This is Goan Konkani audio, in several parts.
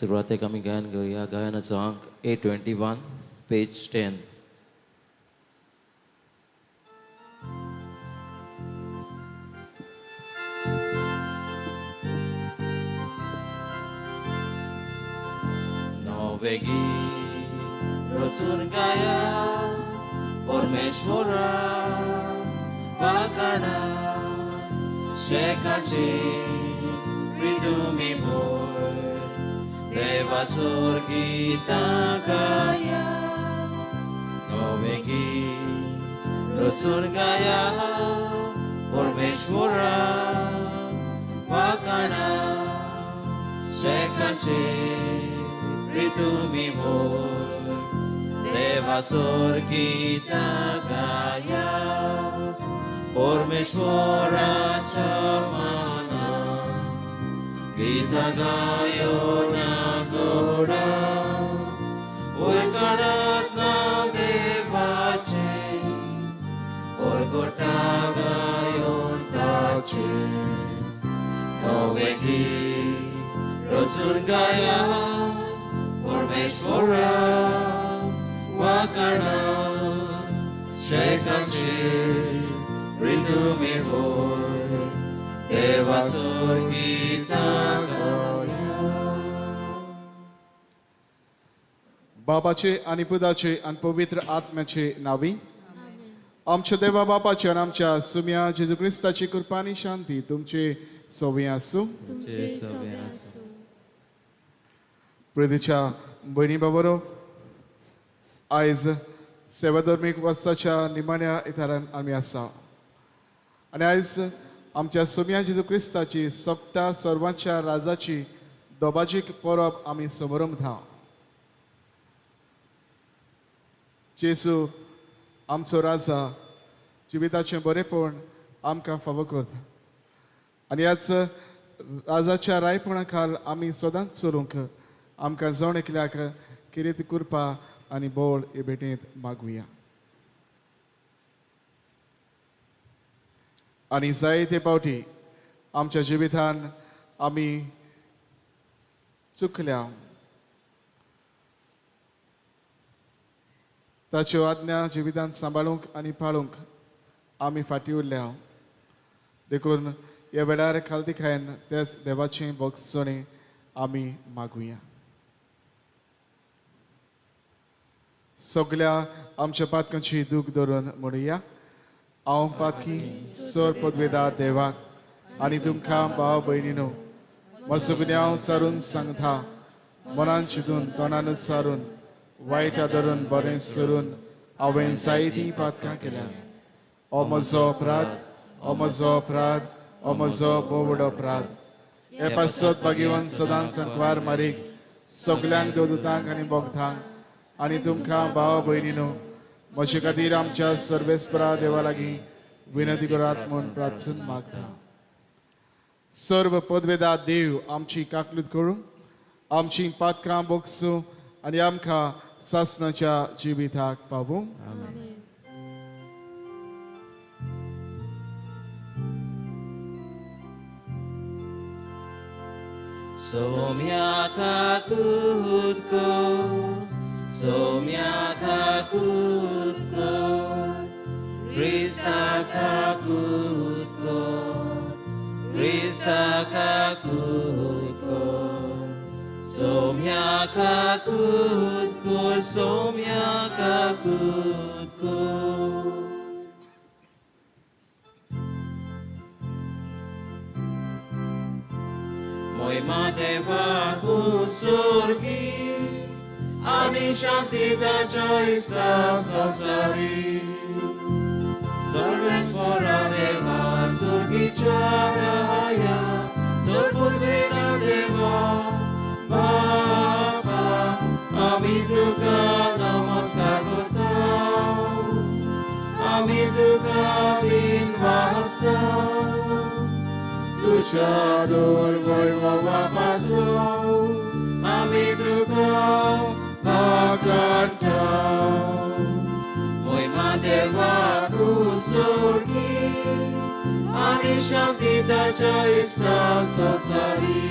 सुरवातेक आमी गायन करुया. गायनाचो अंक 821 पेज 10. नवें गीत रचून गाया परमेश्वरा वाखाणा शेकाची रिदुमी बोल देवासोर गीतां गाया. नवें गीत रचून गाया परमेश्वरा वाखाणा शेकाची रिदुमी बोल देवासोर गीतां गाया. परमेश्वराच्या माना गीतां गायो ना गोडा वयकरात नांव देवाचें परगटा गायोन ताचें. नवें गीत रचून गाया परमेश्वरा वाखाणा शेकाचें रिदुमी बोल देवासोर गीतां गाया. बाबाचे आनी पुताचे आनी पवित्र आत्म्याचे नावी आमच्या देवा बापाचे आनी आमच्या सुम्या जेजू क्रिस्ताची कृपा आनी शांती तुमचे सवे आसूं. तुमचे सवे आसूं. प्रितीच्या भयणी बाबरो, आयज सेवाधर्मीक वर्साच्या निमाण्या इतारान आमी आसा आनी आयज आमच्या सुम्या जेजू क्रिस्ताची सप्ता सर्वांच्या राजाची दोबाजीक परब आमी समरंभता. जेजू आमचो राजा जिविताचें बरेपण आमकां फावो करता आनी ह्याच राजाच्या रायपणा खाल आमी सदांच चलूंक आमकां जण एकल्याक किरेत कृपा आनी बोळ हे भेटेंत मागुया. आनी जायते पावटी आमच्या जिवितान आमी चुकल्या, ताच्यो आज्ञा जिवितान सांबाळूंक आनी पाळूंक आमी फाटीं उरल्या. देखून ह्या वेळार खालती खायन त्याच देवाचें भोगसणें आमी मागुया. सगल्या आमच्या पातकांची दूख धरून म्हणुया, हांव पातकी सर पदवेदा देवाक आनी तुमकां भाव भयणीनो म्हजो गुन्यांव सारून सांगता, मनान चिंतून तोंडान सारून वायट धरून बरें सरून हांवें जायतीं पातकां केल्या. हो म्हजो अपराध, हो म्हजो अपराध, हो म्हजो भोव व्हड अपराध. हे पासत भाग्यवान सदांच संकवार मारीक सगल्यांक देवदूतांक आनी भोगतांक आनी तुमकां भाव भयणीनो म्हजे खातीर आमच्या सर्वेस्परा देवा लागीं विनंती करात म्हूण प्रार्थना मागता. सर्व पदवेदा देव आमची काकलूत करूं, आमची पातकां बोगसूं आनी आमकां सासणाच्या जिविताक पावूं. सोम्या काकूत को, सोम्या काकूत को, क्रिस्ता काकूत को, क्रिस्ता काकूत को, सोम्या काकूत को, सोम्या काकूत को. मोहिमा देवाकू स्वर्गी आनी शांती ताच्या इस्ता संवसारी. सर्वेस्परा देवा स्वर्गीच्या राया सर्वपुत्रेता देवा बापा आमी तुका नमस्कार करता, आमी तुका दिन वाजता तुझ्या दुर्वैभवा पासून आमी तुका वाखाणता. मोहिमा देवाकू स्वर्गी आनी शांती ताच्या इश्टा संवसारी.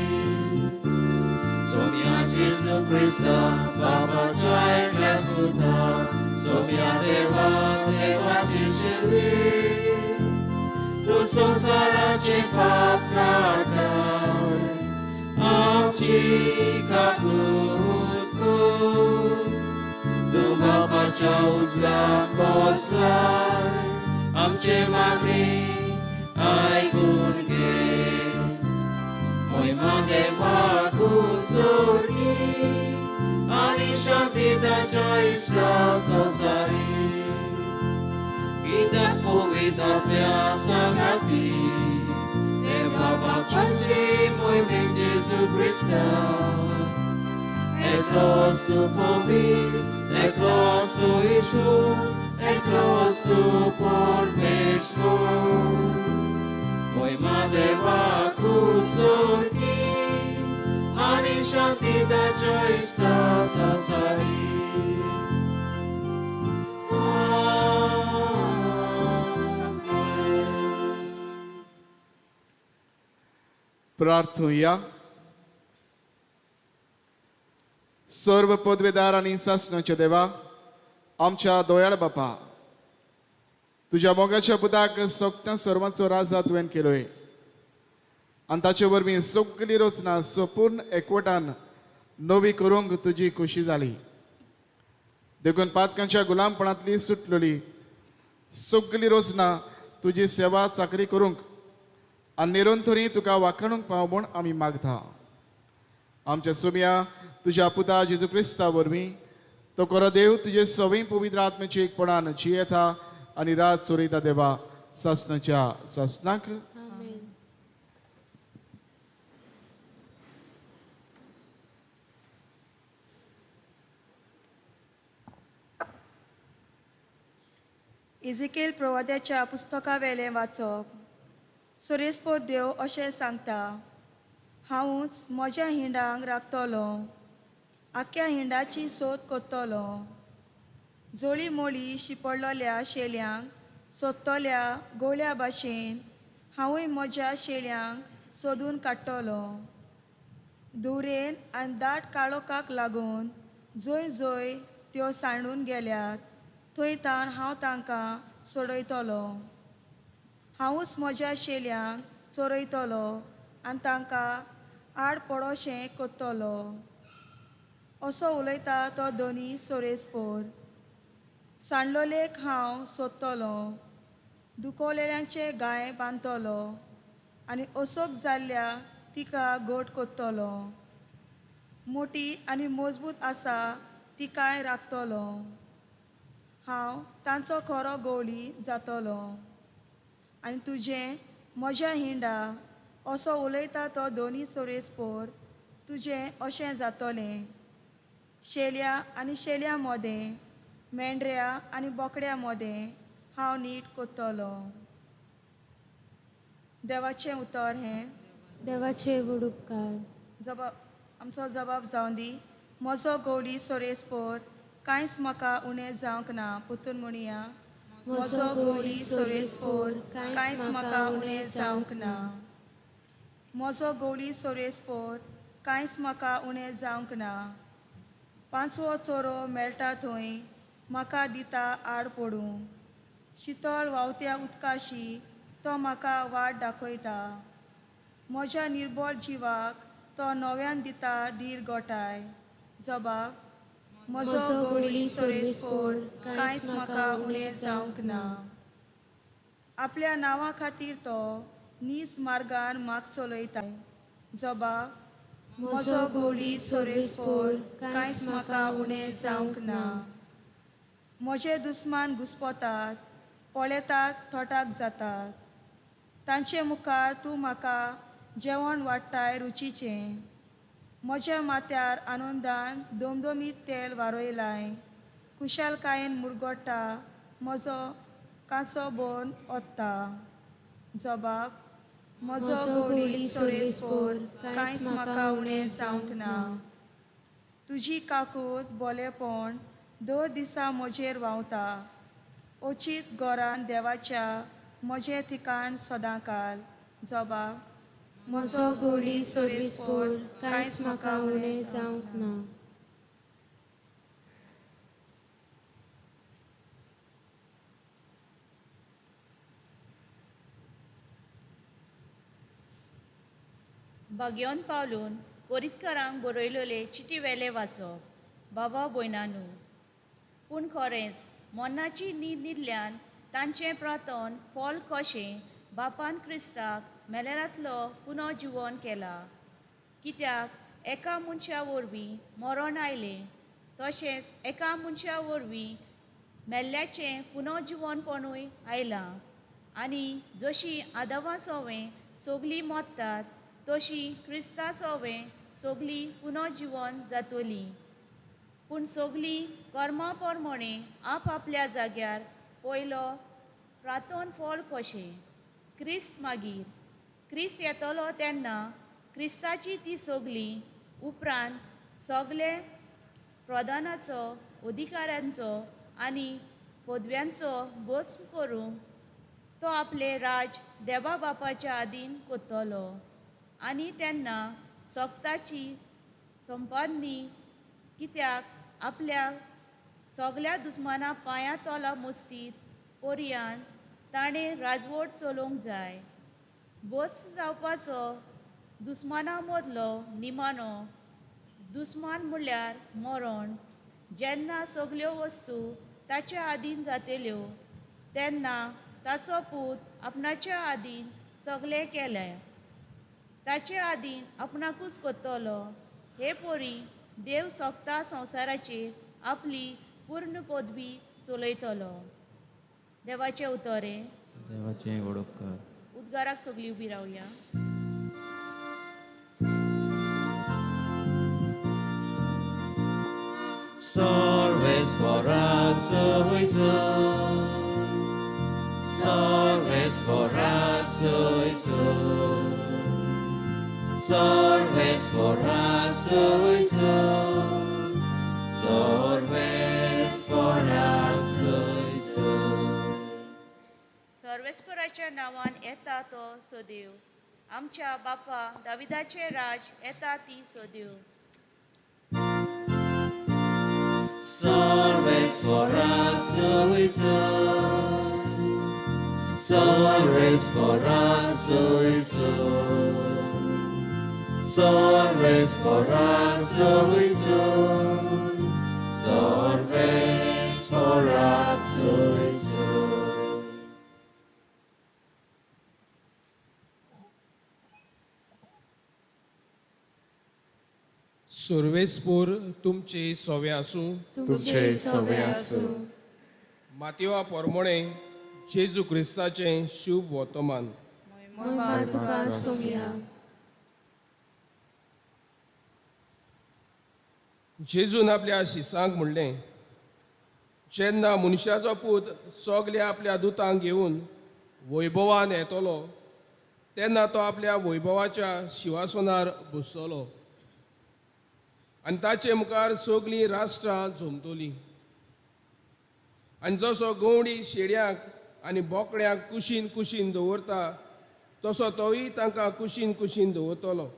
सोम्या जेजू क्रिस्ता बापाच्या एकल्याच पुता सोम्या देवा देवाची शिल्ली तूं संवसाराचें पाप काडटाय आमची काकूत कर तूं बापाच्या उजव्याक बसलाय आमचे मागणी आयकून घे मोहिमा देवाक सोडली आनी शांती ताच्या इश्टा संवसारी कित्याक पवित्र आत्म्या सांगाती देवा बापाची मोहिमेन जेजू क्रिस्ता एकलोच तूं पवित्र एकलोच तूं ईश्वर एकलोच तूं परमेश्वर मोहिमा देवाक सोडली आनी शांती ताच्या इश्टा संवसारी. प्रार्थुया. सर्व पदवेदार आनी सासणाच्या देवा, आमच्या दोयाळ बापा, तुज्या मोगाच्या पुताक सोगत्या सर्वांचो राजा तुवें केलोय आनी ताचे वरवीं सगली रचना संपूर्ण एकवटान नवी करूंक तुजी खोशी जाली. देखून पातकांच्या गुलामपणांतली सुटलेली सगली रचना तुजी सेवा चाकरी करूंक आनी निरंतरी तुका वाखाणूंक पाव म्हूण आमी मागता. आमच्या सोम्या तुज्या पुता जेजू क्रिस्ता वरवीं तो खरो देव तुजे सवय पवित्र आत्म्याची एकपणान जियेता आनी रात चोरयता देवा सासणाच्या सासणाक. इजिकेल प्रवाद्याच्या पुस्तकावेलें वाचप. सोरेस्पो देव अशें सांगता, हांवूच म्हज्या हिंडांक राखतलो, आख्या हिंडाची सोद करतलो, जोळी मोळी शिपडलेल्या शेल्यांक सोदतल्या गोळ्या भाशेन हांवूय म्हज्या शेल्यांक सोदून काडटलो. धुवरेन आनी दाट काळोखाक लागून जंय जंय त्यो सांडून गेल्यात थंय तान हांव तांकां सोडयतलो. हांवूच म्हज्या शेल्यांक चोरयतलो आनी तांकां आड पडोशें करतलो, असो उलयता तो दोनी सोरेस्पोर. सांडलोलेक हांव सोदतलो, दुखवलेल्यांचे गाय बांदतलो आनी असोक जाल्ल्या तिका गोट करतलो. मोटी आनी मजबूत आसा तिकाय राखतलो. हांव तांचो खरो गवळी जातलो आनी तुजें म्हज्या हिंडा, असो उलयता तो दोनी सोरेस्पोर, तुजें अशें जातलें. शेल्या आनी शेल्या मोदें, मेंढऱ्या आनी बोकड्या मोदें हांव नीट करतलो. देवाचें उतर हें. देवाचे व्हड उपकार. जबाब आमचो जबाब जावं दी. म्हजो गवळी सोरेस्पोर, कांयच म्हाका उणें जावंक ना. पुतून म्हणया, म्हजो गवळी सोरेस्पोर, कांयच म्हाका उणें जावंक ना. म्हजो गवळी सोरेस्पोर, कांयच म्हाका उणें जावंक ना. पांचवो चोरो मेळटा थंय म्हाका दिता आड पडूं, शितळ व्हांवत्या उदकाशी तो म्हाका वाट दाखयता. म्हज्या निर्बळ जिवाक तो नव्यान दिता धीर गोठाय. जबाब, म्हजो गवळी सोरेस्पोर, कांयच म्हाका उणें जावंक ना. आपल्या नांवा खातीर तो नीस मार्गान म्हाका चलयता. जबाब, म्हजो गवळी सोरेस्पोर, कांयच म्हाका उणें जावंक ना. म्हजे दुस्मान घुस्पतात, पळयतात, थोटाक जातात. तांचे मुखार तूं म्हाका जेवण वाडटाय रुचीचें. म्हज्या माथ्यार आनंदान दोमदोमीत तेल वारयलाय. खुशालकायेन मुरगोटा म्हजो कांसो बोन ओत्ता. जबाब, म्हजो गवळी सोरेस्पोर, कांयच म्हाका उणें जावंक ना. तुजी काकूत बोलेपण दर दिसा म्हजेर व्हांवता. अचीत गोरान देवाच्या म्हजें ठिकाण सदांकाल. जबाब, म्हजो गोडी सोरेस्पोर कांयच म्हाका उणें जावंक ना. भाग्योन पावलून कोरितकारांक बरयलेले चिटी वेले वाचप. बाबा भयणानू, पूण खरेंच मरणाची न्हीद न्हिदल्यान तांचें प्रार्थन फल कशें बापान क्रिस्ताक मेलेरांतलो पुनः जिवन केला. कित्याक एका मनशा वरवीं मरण आयलें, तशेंच एका मनशा वरवीं मेल्ल्याचें पुनर्जिवनपणूय आयलां. आनी जशी आदवा सोवें सगलीं मरतात तशी क्रिस्ता सोवें सगलीं पुनर्जिवन जातलीं. पूण सगलीं कर्मा प्रमाणे आपआपल्या जाग्यार पयलो प्रार्थन फळ कशें क्रिस्त, मागीर क्रिस्त येतलो तेन्ना क्रिस्ताची ती सगलीं उपरांत सगळे प्रधानाचो अधिकाऱ्यांचो आनी पदव्यांचो भस्म करूंक तो आपलें राज देवा बापाच्या आदीन कोत्तलो. आनी तेन्ना सोगताची संपादनी कित्याक आपल्या सगल्या दुस्माना पांया तोला मुस्तीत पोरयान ताणें राजवट चलोवंक जाय. बोच जावपाचो दुस्माना मदलो निमाणो दुस्मान म्हणल्यार मरण. जेन्ना सगल्यो वस्तू ताच्या आदीन जातल्यो तेन्ना ताचो पूत आपणाच्या आदीन सगळें केलें ताचे आदीन आपणाकूच करतलो. हे परी देव सोगता संवसाराचेर आपली पूर्ण पदवी चलयतलो. देवाचें उतरें. देवाचें व्हड उपकार. उद्गाराक सगळीं उबी रावया. सर्वेस्पराच्या नांवान येता तो सदेव. आमच्या बापा दाविदाचें राज येता ती सदेव. सर्वेस्पोर तुमचे सोवे आसूं. तुमचे सवे आसूं. मातेवा पोरमोणे जेजू क्रिस्ताचें शुभ वर्तमान. महिमा तुका सोमया. जेजून आपल्या शिसांक म्हणलें, जेन्ना मनशाचो पूत सगल्या आपल्या दुतांक घेवन वैभवान येतलो तेन्ना तो आपल्या वैभवाच्या शिवासनार बसतलो आनी ताचे मुखार सगलीं राष्ट्रां जमतलीं. आनी जसो गवडी शेड्यांक आनी बोकड्यांक कुशीन कुशीन दवरता तसो तोय तांकां कुशीन कुशीन दवरतलो.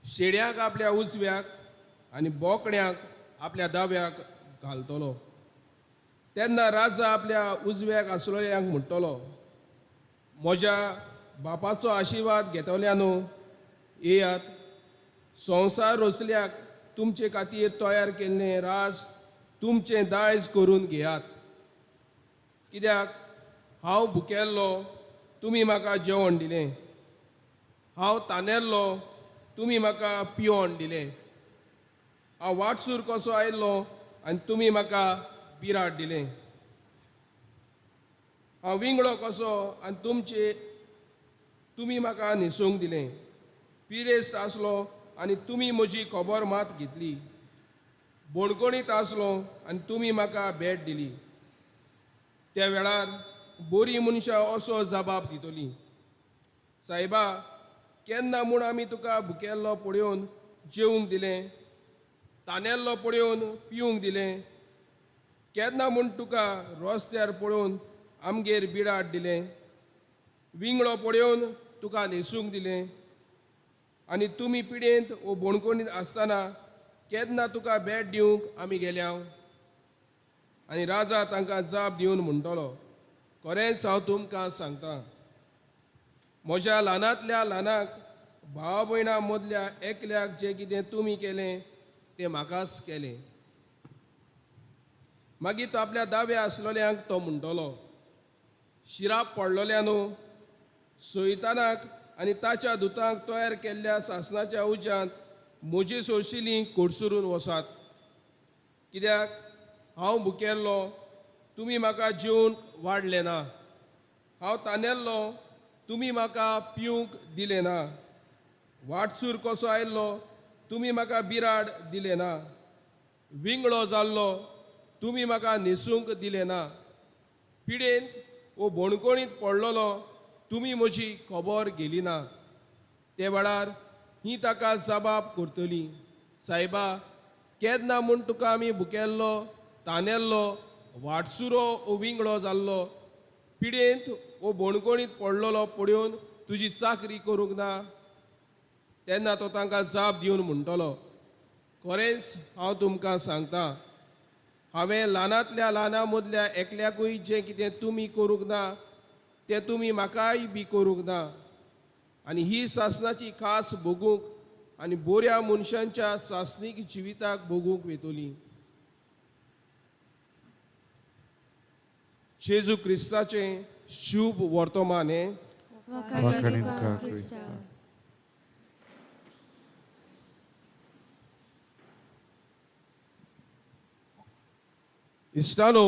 शेड्यांक आपल्या उजव्याक आनी बोकड्यांक आपल्या दाव्याक घालतलो. तेन्ना राजा आपल्या उजव्याक आसलेल्यांक म्हणटलो, म्हज्या बापाचो आशिर्वाद घेतल्यानो येयात, संवसार रचल्याक तुमचे खातीर तयार केल्लें राज तुमचें दायज करून घेयात. कित्याक हांव भुकेल्लो तुमी म्हाका जेवण दिलें, हांव तानेल्लो तुमी म्हाका पिवण दिलें, हांव वाटसूर कसो आयिल्लो आनी तुमी म्हाका बिराड दिलें, हांव विंगडो कसो आनी तुमी म्हाका न्हेसूंक दिलें, पिरेस्त आसलो आनी तुमी म्हजी खबर मात घेतली, बोणकोणीत आसलो आनी तुमी म्हाका भेट दिली. त्या वेळार बोरी मनशां असो जबाब दितली, सायबा केन्ना म्हूण आमी तुका भुकेल्लो पळोवन जेवंक दिलें, तानेल्लो पळोवन पिवंक दिलें, केन्ना म्हूण तुका रस्त्यार पळोवन आमगेर बिडाट दिलें, विंगडो पळोवन तुका न्हेसूंक दिलें? आनी तुमी पिडेंत वो बोणकोणींत आसतना केन्ना तुका भेट दिवंक आमी गेल्या? आनी राजा तांकां जाप दिवन म्हणटलो, खरेंच हांव तुमकां सांगता, म्हज्या ल्हानांतल्या ल्हानाक भाव भयणां मदल्या एकल्याक जें कितें तुमी केलें तें म्हाकाच केलें. मागीर तो आपल्या दाव्या आसलेल्यांक तो म्हणटलो, शिराप पडलोल्या न्हू, सैतानाक आनी ताच्या दुतांक तयार केल्ल्या सासणाच्या उज्यांत म्हजी सोरशिली कोडसुरून वसात. कित्याक हांव भुकेल्लो, तुमी म्हाका जेवंक वाडलें ना; हांव तानेल्लो, तुमी म्हाका पिवंक दिलें ना; वाटसूर कसो आयल्लो, तुमी म्हाका बिराड दिलें ना; विंगळो जाल्लो, तुमी म्हाका न्हेसूंक दिलें ना; पिडेंत वो बोणकोणींत पडलेलो, तुमी म्हजी खबर घेली ना. ते वेळार ही ताका जबाब करतली, सायबा, केन्ना म्हूण तुका आमी भुकेल्लो, तानेल्लो, वाटसुरो ओ विंगळो जाल्लो, पिडेंत वो बोणकोणींत पडलेलो पळोवन तुजी चाकरी करूंक ना? तेन्ना तो तांकां जाप दिवन म्हणटलो, खरेंच हांव तुमकां सांगता, हांवें ल्हानांतल्या ल्हाना मदल्या एकल्याकूय जें कितें तुमी करूंक ना तें तुमी म्हाकाय बी करूंक ना. आनी ही सासणाची खास भोगूंक आनी बोऱ्या मनशांच्या सासणीक जिविताक भोगूंक वेतली. जेजू क्रिस्ताचें शुभ वर्तमान हें. वाखाणी तुका क्रिस्ता. इश्टानो,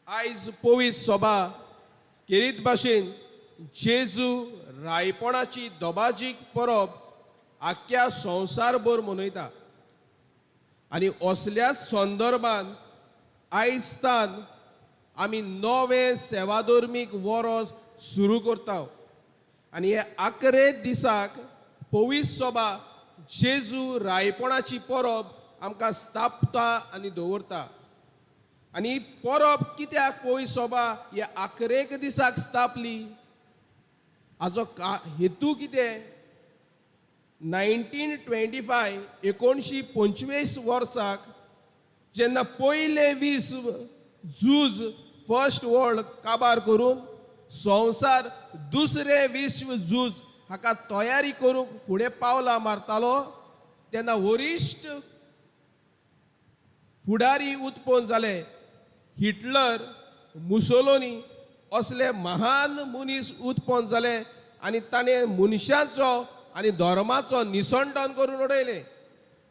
आयज पवित्र सभा केरीत भाशेन जेजू रायपणाची दबाजीक परब आख्ख्या संवसारभर मनयता आनी असल्याच संदर्भान आयज तान आमी नवें सेवाधर्मीक वरोस सुरू करता आनी हे आकरे दिसाक पवित्र सभा जेजू रायपणाची परब आमकां स्थापता आनी दवरता. आनी परब कित्याक पवित्र सभा हे आकरेक दिसाक स्थापली, हाजो हेतू कितें? 1925, 1925 वर्साक जेन्ना पयलें विश्व झूज, फर्स्ट वर्ल्ड काबार करून संवसार दुसरें विश्व झूज हाका तयारी करूंक फुडें पावलां मारतालो, तेन्ना वरिश्ठ फुडारी उत्पन्न जाले. हिटलर, मुसोलोनी असले महान मनीस उत्पन्न जाले आनी ताणें मनशाचो आनी धर्माचो निसंडन करून उडयलें.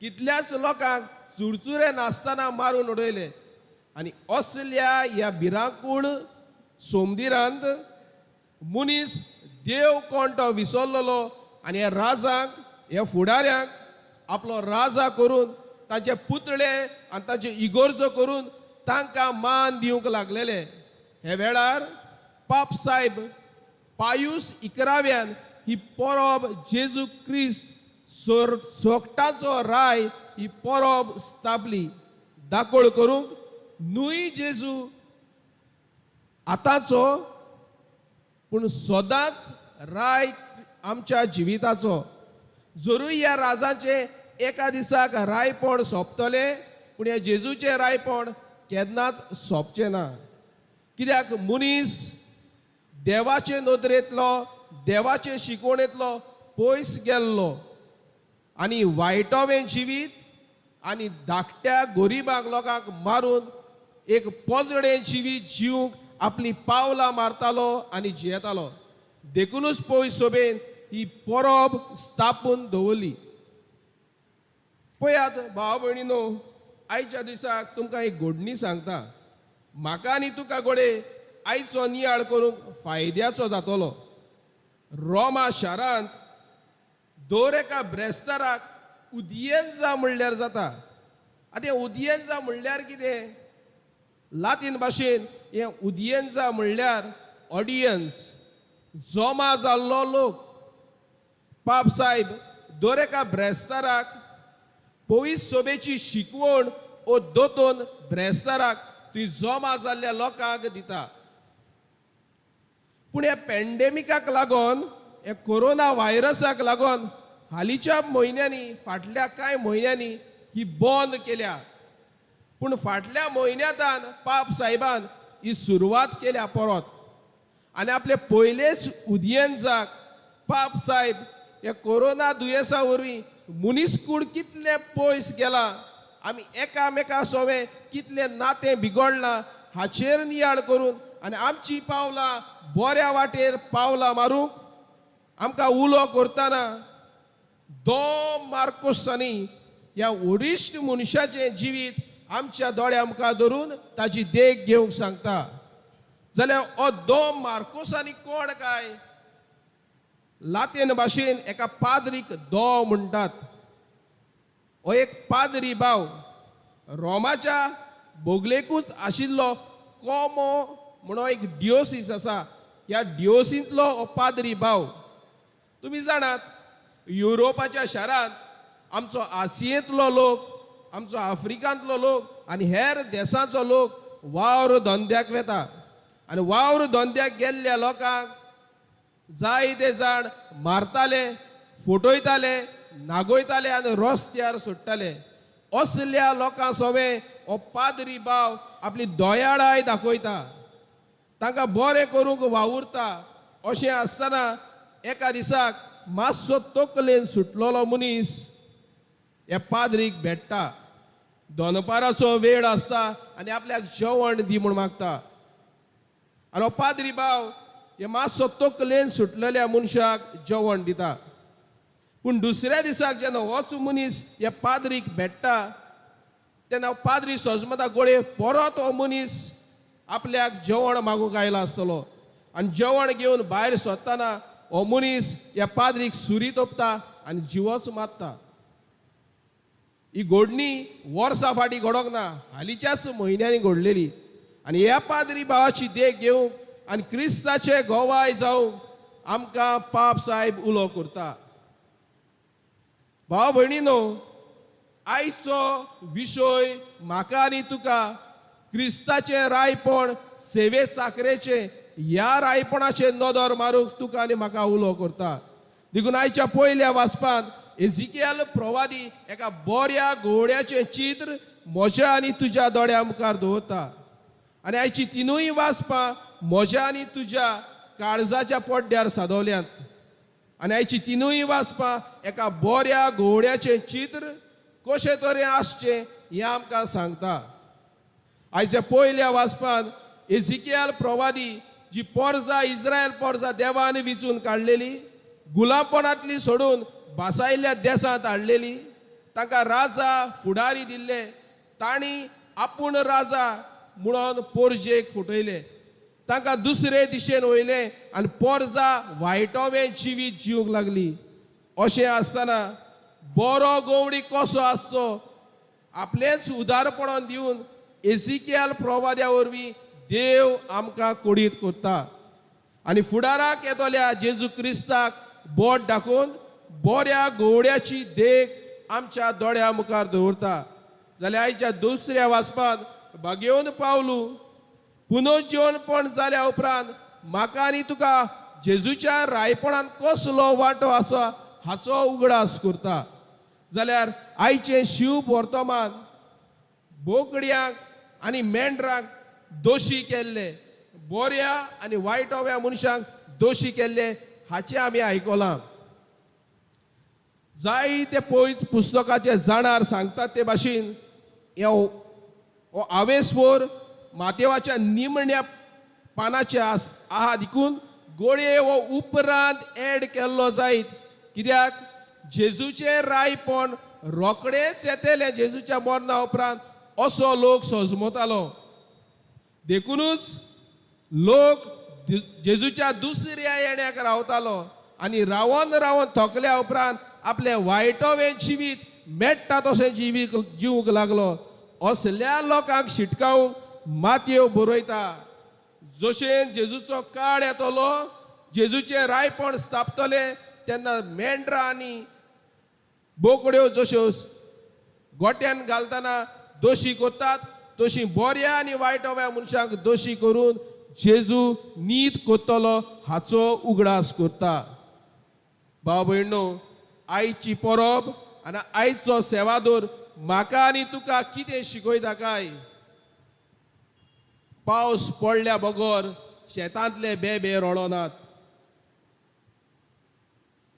कितल्याच लोकांक चुरचुरे नासतना मारून उडयले. आनी असल्या ह्या भिरांकूळ सोमदिरांत मनीस देव कोण तो विसरलेलो आनी ह्या राजांक, ह्या फुडाऱ्यांक आपलो राजा करून तांचे पुतळे आनी तांचे इगोर्जो करून तांकां मान दिवंक लागलेले. हे वेळार पाप सायब पायूस इकराव्यान ही परब जेजू क्रिस्त सोर सोकटाचो राय ही परब स्थापली, दाकोळ करूंक न्हय जेजू आतांचो पूण सदांच राय आमच्या जिविताचो. जरूय ह्या राजाचें एका दिसाक रायपण सोंपतलें, पूण ह्या जेजूचें रायपण केन्नाच सोंपचें ना. कित्याक मनीस देवाचे नदरेंतलो, देवाचे शिकवणेंतलो पयस गेल्लो आनी वायटोवें जिवीत आनी धाकट्या गरिबांक लोकांक मारून एक पोजडें जिवीत जिवंक आपली पावलां मारतालो आनी जियेतालो. देखुनूच पयस सोबेन ही परब स्थापून दवरली. पळयात भाव भयणीनो, आयच्या दिसाक तुमकां एक घडणी सांगता. म्हाका आनी तुका घडये आयचो नियाळ करूंक फायद्याचो जातलो. रोमा शारांत दर एका ब्रेस्ताराक उदियेंजा म्हणल्यार जाता. आतां हें उदियेंजा म्हणल्यार कितें? लातीन भाशेन हें उदियेंजा म्हणल्यार ऑडियन्स, जमा जाल्लो लोक. पाप सायब दर एका ब्रेस्ताराक पवित्र सोबेची शिकवण ओ दोतोन ब्रेस्ताराक ती जमा जाल्ल्या लोकांक दिता. पूण ह्या पॅन्डेमिकाक लागून, ह्या कोरोना व्हायरसाक लागून हालींच्या म्हयन्यांनी, फाटल्या कांय म्हयन्यांनी ही बंद केल्या. पूण फाटल्या म्हयन्यांतान पाप साहेबान ही सुरवात केल्या परत आनी आपले पयलेच उदियेंजाक पाप साहेब ह्या कोरोना दुयेंसा वरवीं मनीसकूड कितलें पयस गेलां, आमी एकामेका सोवें कितलें नातें बिगडलां हाचेर नियाळ करून आनी आमची पावलां बऱ्या वाटेर पावलां मारूंक आमकां उलो करतना दो मार्कोसांनी ह्या वरिश्ठ मनशाचें जिवीत आमच्या दोळ्या मुखार धरून ताची देख घेवंक सांगता. जाल्यार हो दो मार्कोसांनी कोण काय? लातीन भाशेन एका पाद्रीक दो म्हणटात. हो एक पाद्री भाव रोमाच्या बोगलेकूच आशिल्लो कोमो म्हणून एक डियोसीस आसा, ह्या डियोसींतलो हो पाद्री भाव. तुमी जाणात, युरोपाच्या शारांत आमचो आसियेंतलो लोक, आमचो आफ्रिकांतलो लोक आनी हेर देसांचो लोक वावर धंद्याक वेता आनी वावर धंद्याक गेल्ल्या लोकांक जायते जाण मारताले, फटयताले, नागयताले आनी रस्त्यार सोडटाले. असल्या लोकां सोवें हो पाद्री भाव आपली दयाळाय दाखयता, तांकां बरें करूंक वावुरता. अशें आसतना एका दिसाक मातसो तकलेन सुटलेलो मनीस ह्या पाद्रीक भेट्टा. दनपाराचो वेळ आसता आनी आपल्याक जेवण दी म्हूण मागता आनी हो पाद्री भाव हे मातसो तकलेन सुटलेल्या मनशाक जेवण दिता. पूण दुसऱ्या दिसाक जेन्ना होच मनीस ह्या पाद्रीक भेट्टा तेन्ना पाद्री सजमता गोळे परत हो मनीस आपल्याक जेवण मागूंक आयला आसतलो आनी जेवण घेवन भायर सोदतना हो मनीस ह्या पाद्रीक सुरी तोपता आनी जिवोच मारता. ही घडणी वर्सां फाटीं घडोंक ना, हालींच्याच म्हयन्यांनी घडलेली. आनी ह्या पाद्री भावाची देख घेवंक आनी क्रिस्ताचे गोवाय जावंक आमकां पाप साहेब उलो करता. भाव भयणीनो, आयचो विशय म्हाका आनी तुका क्रिस्ताचें रायपण, सेवे चाकरेचें, ह्या रायपणाचेर नदर मारूंक तुका आनी म्हाका उलो करता. देखून आयच्या पयल्या वाचपांत एजिकियल प्रवादी एका बऱ्या घोड्याचें चित्र म्हज्या आनी तुज्या दोळ्या मुखार दवरता आनी आयची तिनूय वाचपां म्हज्या आनी तुज्या काळजाच्या पड्ड्यार सादवल्यांत आनी आयची तिनूय वाचपां एका बऱ्या घोड्याचें चित्र कशें तरेन आसचें हें आमकां सांगता. आयच्या पयल्या वाचपांत एजिकियल प्रवादी जी पोरजा इस्रायल पोरजा देवान विचून काडलेली, गुलामपणांतली सोडून भासायल्ल्या देसांत हाडलेली, तांकां राजा फुडारी दिल्ले, तांणी आपूण राजा म्हणून पोरजेक फटयले, तांकां दुसरे दिशेन वयले आनी पोरजा वायटोवें जिवीत जिवंक लागली. अशें आसतना बरो गवडी कसो आसचो आपलेंच उदारपण दिवन एजिकियल प्रवाद्या वरवीं देव आमकां कोडीत करता आनी फुडाराक येतल्या जेजू क्रिस्ताक बोट दाखोवन बऱ्या गोवड्याची देख आमच्या दोळ्या मुखार दवरता. जाल्यार आयच्या दुसऱ्या वाचपांत बागेवन पावलू पुनर्जीवनपण जाल्या उपरांत म्हाका आनी तुका जेजूच्या रायपणान कसलो वांटो आसा हाचो उगडास करता. जाल्यार आयचें शिव वर्तमान बोकड्यांक आनी मेंढरांक दोशी केल्ले, बऱ्या आनी वायटोव्या मनशांक दोशी केल्ले हाचें आमी आयकलां. जायते पयस पुस्तकाचे जाणार सांगतात ते भाशेन हो आवेसफोर मातेवाच्या निमण्या पानाचे आहा देखून गोडये हो उपरांत एड केल्लो जायत, कित्याक जेजूचें रायपण रोखडेंच येतलें जेजूच्या मरणा उपरांत असो लोक सजमतालो. देखुनूच लोक जेजूच्या दुसऱ्या येण्याक रावतालो आनी रावन रावन थकल्या उपरांत आपलें वायटोवें जिवीत मेळटा तशें जिवीत जिवंक लागलो. असल्या लोकांक शिटकावंक मातयो बरयता, जशें जेजूचो काळ येतलो, जेजूचें रायपण स्थापतलें तेन्ना मेंढरां आनी बोकड्यो जश्यो गोट्यान घालतना दोशी करतात तशी बऱ्या आनी वायटोव्या मनशांक दोशी करून जेजू नीत कोत्तलो हाचो उगडास करता. भाव भयणो, आयची परब आनी आयचो सेवादोर म्हाका आनी तुका कितें शिकयता काय? पावस पडल्या बगर शेतांतले बेबे रडनात,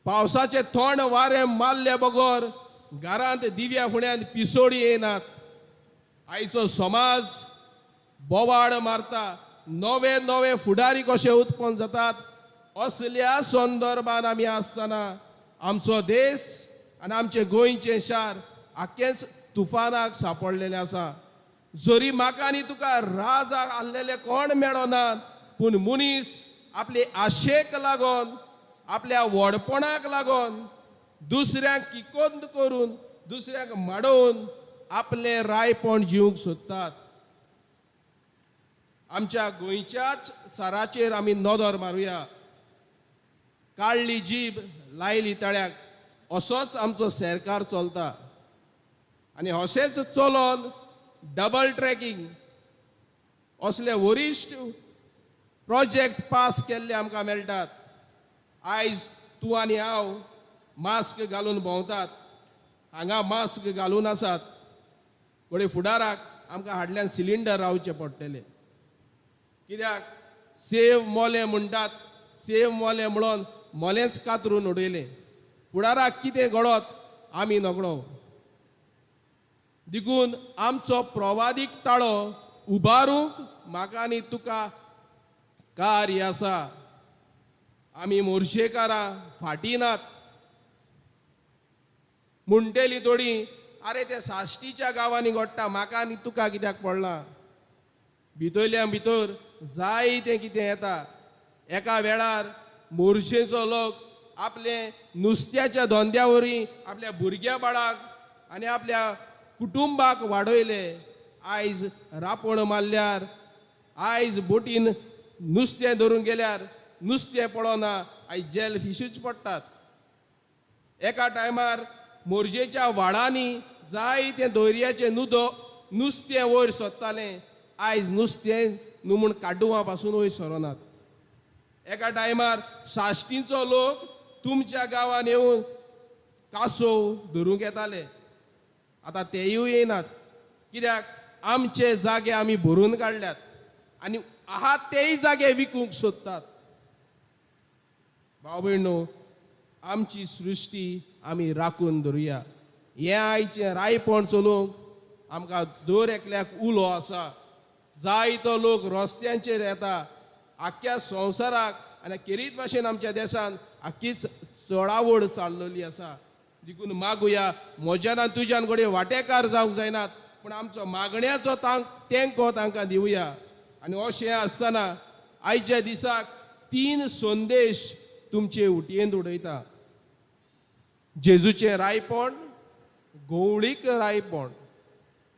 पावसाचे थंड वारें मारल्या बगर घरांत दिव्या फुड्यांत पिसोडी येनात. आयचो समाज बोवाळ मारता, नवे नवे फुडारी कशे उत्पन्न जातात. असल्या संदर्भान आमी आसतना आमचो देश आनी आमचें गोंयचें शार आख्खेंच तुफानाक सापडलेलें आसा. जरी म्हाका आनी तुका राजा आहलेले कोण मेळना, पूण मनीस आपले आशेक लागून, आपल्या व्हडपणाक लागून दुसऱ्यांक किकोंत करून, दुसऱ्यांक माडोवन आपलें रायपण जिवंक सोदतात. आमच्या गोंयच्याच साराचेर आमी नदर मारुया. काडली जीब लायली तळ्याक असोच आमचो सरकार चलता आनी अशेंच चलोन डबल ट्रॅकिंग असले वरिश्ठ प्रोजेक्ट पास केल्ले आमकां मेळटात. आयज तूं आनी हांव मास्क घालून भोंवतात, हांगा मास्क घालून आसात, फुडें फुडाराक आमकां हाडल्यान सिलिंडर रावचे पडटले. कित्याक सेव मोलें म्हणटात, सेव मोलें म्हणून मोलेंच कातरून उडयलें. फुडाराक कितें घडत आमी नकळो. देखून आमचो प्रवादीक ताळो उबारूंक म्हाका आनी तुका कार्य आसा. आमी मोर्शेकारां फाटीं नात. म्हणटेली थोडी, आरे ते साश्टीच्या गांवांनी घडटा, म्हाका आनी तुका कित्याक पडलां? भितरल्या भितर जाय तें कितें येता. एका वेळार मोर्शेचो लोक आपले नुस्त्याच्या धंद्या वरवीं आपल्या भुरग्या बाळाक आनी आपल्या कुटुंबाक वाडयले. आयज रापण मारल्यार, आयज बोटीन नुस्तें धरूंक गेल्यार नुस्तें पडना, आयज जेल फिशूच पडटात. एका टायमार मोरजेच्या व्हाळांनी जाय तें दोरयाचें नुदो नुस्तें वयर सोदतालें, आयज नुस्तें न्हू म्हूण काडुवां पासून वयर सरनात. एका टायमार साश्टींचो लोक तुमच्या गांवांत येवन कासोव धरूंक येताले, आतां तेयूय येनात. कित्याक आमचे जागे आमी भरून काडल्यात आनी आहा तेय जागे विकूंक सोदतात. भाव भयणो, आमची सृश्टी आमी राखून धरुया. हें आयचें रायपण चलोवंक आमकां दर एकल्याक उलो आसा. जायतो लोक रस्त्यांचेर येता, आख्ख्या संवसाराक आनी खेरीत भाशेन आमच्या देशान आख्खीच चडावड चाललेली आसा. देखून मागुया, म्हज्यान आनी तुज्यान घडये वांटेकार जावंक जायनात, पूण आमचो मागण्याचो तेंको तांकां दिवया. आनी अशें आसतना आयच्या दिसाक 3 संदेश तुमचे उटयेंत उडयता. जेजूचें रायपण, गवळीक रायपण,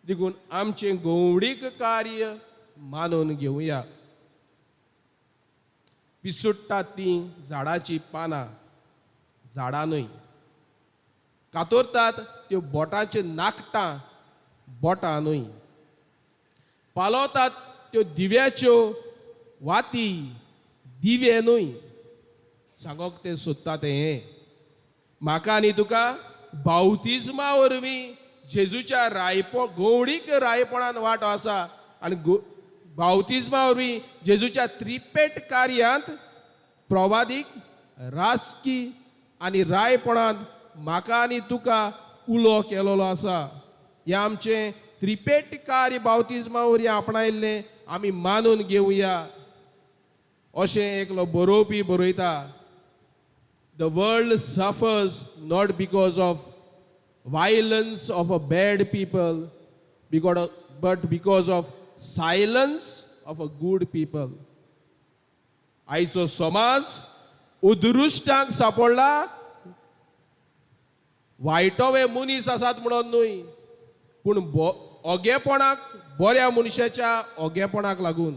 देखून आमचें गवळीक कार्य मानून घेवया. पिसुट्टात तीं झाडाचीं पानां, झाडां न्हय. कातरतात त्यो बोटाचीं नाकटां, बोटां न्हय. पालवतात त्यो दिव्याच्यो वाती, दिवे न्हय. सांगोक तें सोदता तें हें. म्हाका आनी तुका बावतिज्मा वरवीं जेजूच्या रायपण गवळीक रायपणान वांटो आसा आनी बावतिज्मा वरवीं जेजूच्या त्रिपेट कार्यांत प्रवादीक, राजकी आनी रायपणांत म्हाका आनी तुका उलो केलोलो आसा. हें आमचें त्रिपेट कार्य बावतिज्मा वरवीं आपणायल्लें आमी मानून घेवया. अशें एकलो बरोवपी बरयता, The world suffers not because of violence of a bad people, but because of silence of a good people. आयचो समाज उदृश्टांक सापडला, वायटोवे मनीस आसात म्हणून न्हय, पूण ओगेपणाक, बऱ्या मनशाच्या ओगेपणाक लागून.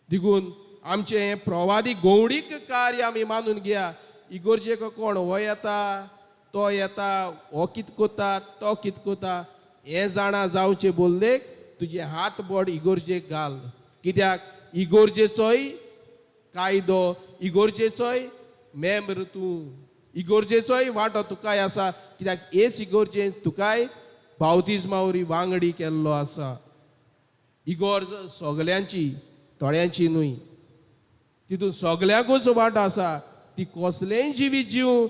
देखून आमचें हें प्रवादी गवळीक कार्य आमी मानून घेया. इगोर्जेक कोण हो येता, तो येता, हो कित कोता, तो कित कोता, हें जाणा जावचें बोल्लेक तुजें हात बोट इगोर्जेक घाल. कित्याक इगोर्जेचोय कायदो, इगोर्जेचोय मेंबर तूं, इगोर्जेचोय वांटो तुकाय आसा, कित्याक हेच इगोर्जेन तुकाय बावतिज्मा वरवीं वांगडी केल्लो आसा. इगोर्ज सगल्यांची, थोड्यांची न्हय, तितून सगल्यांकूच वांटो आसा. ती कसलेंय जिवीत जीव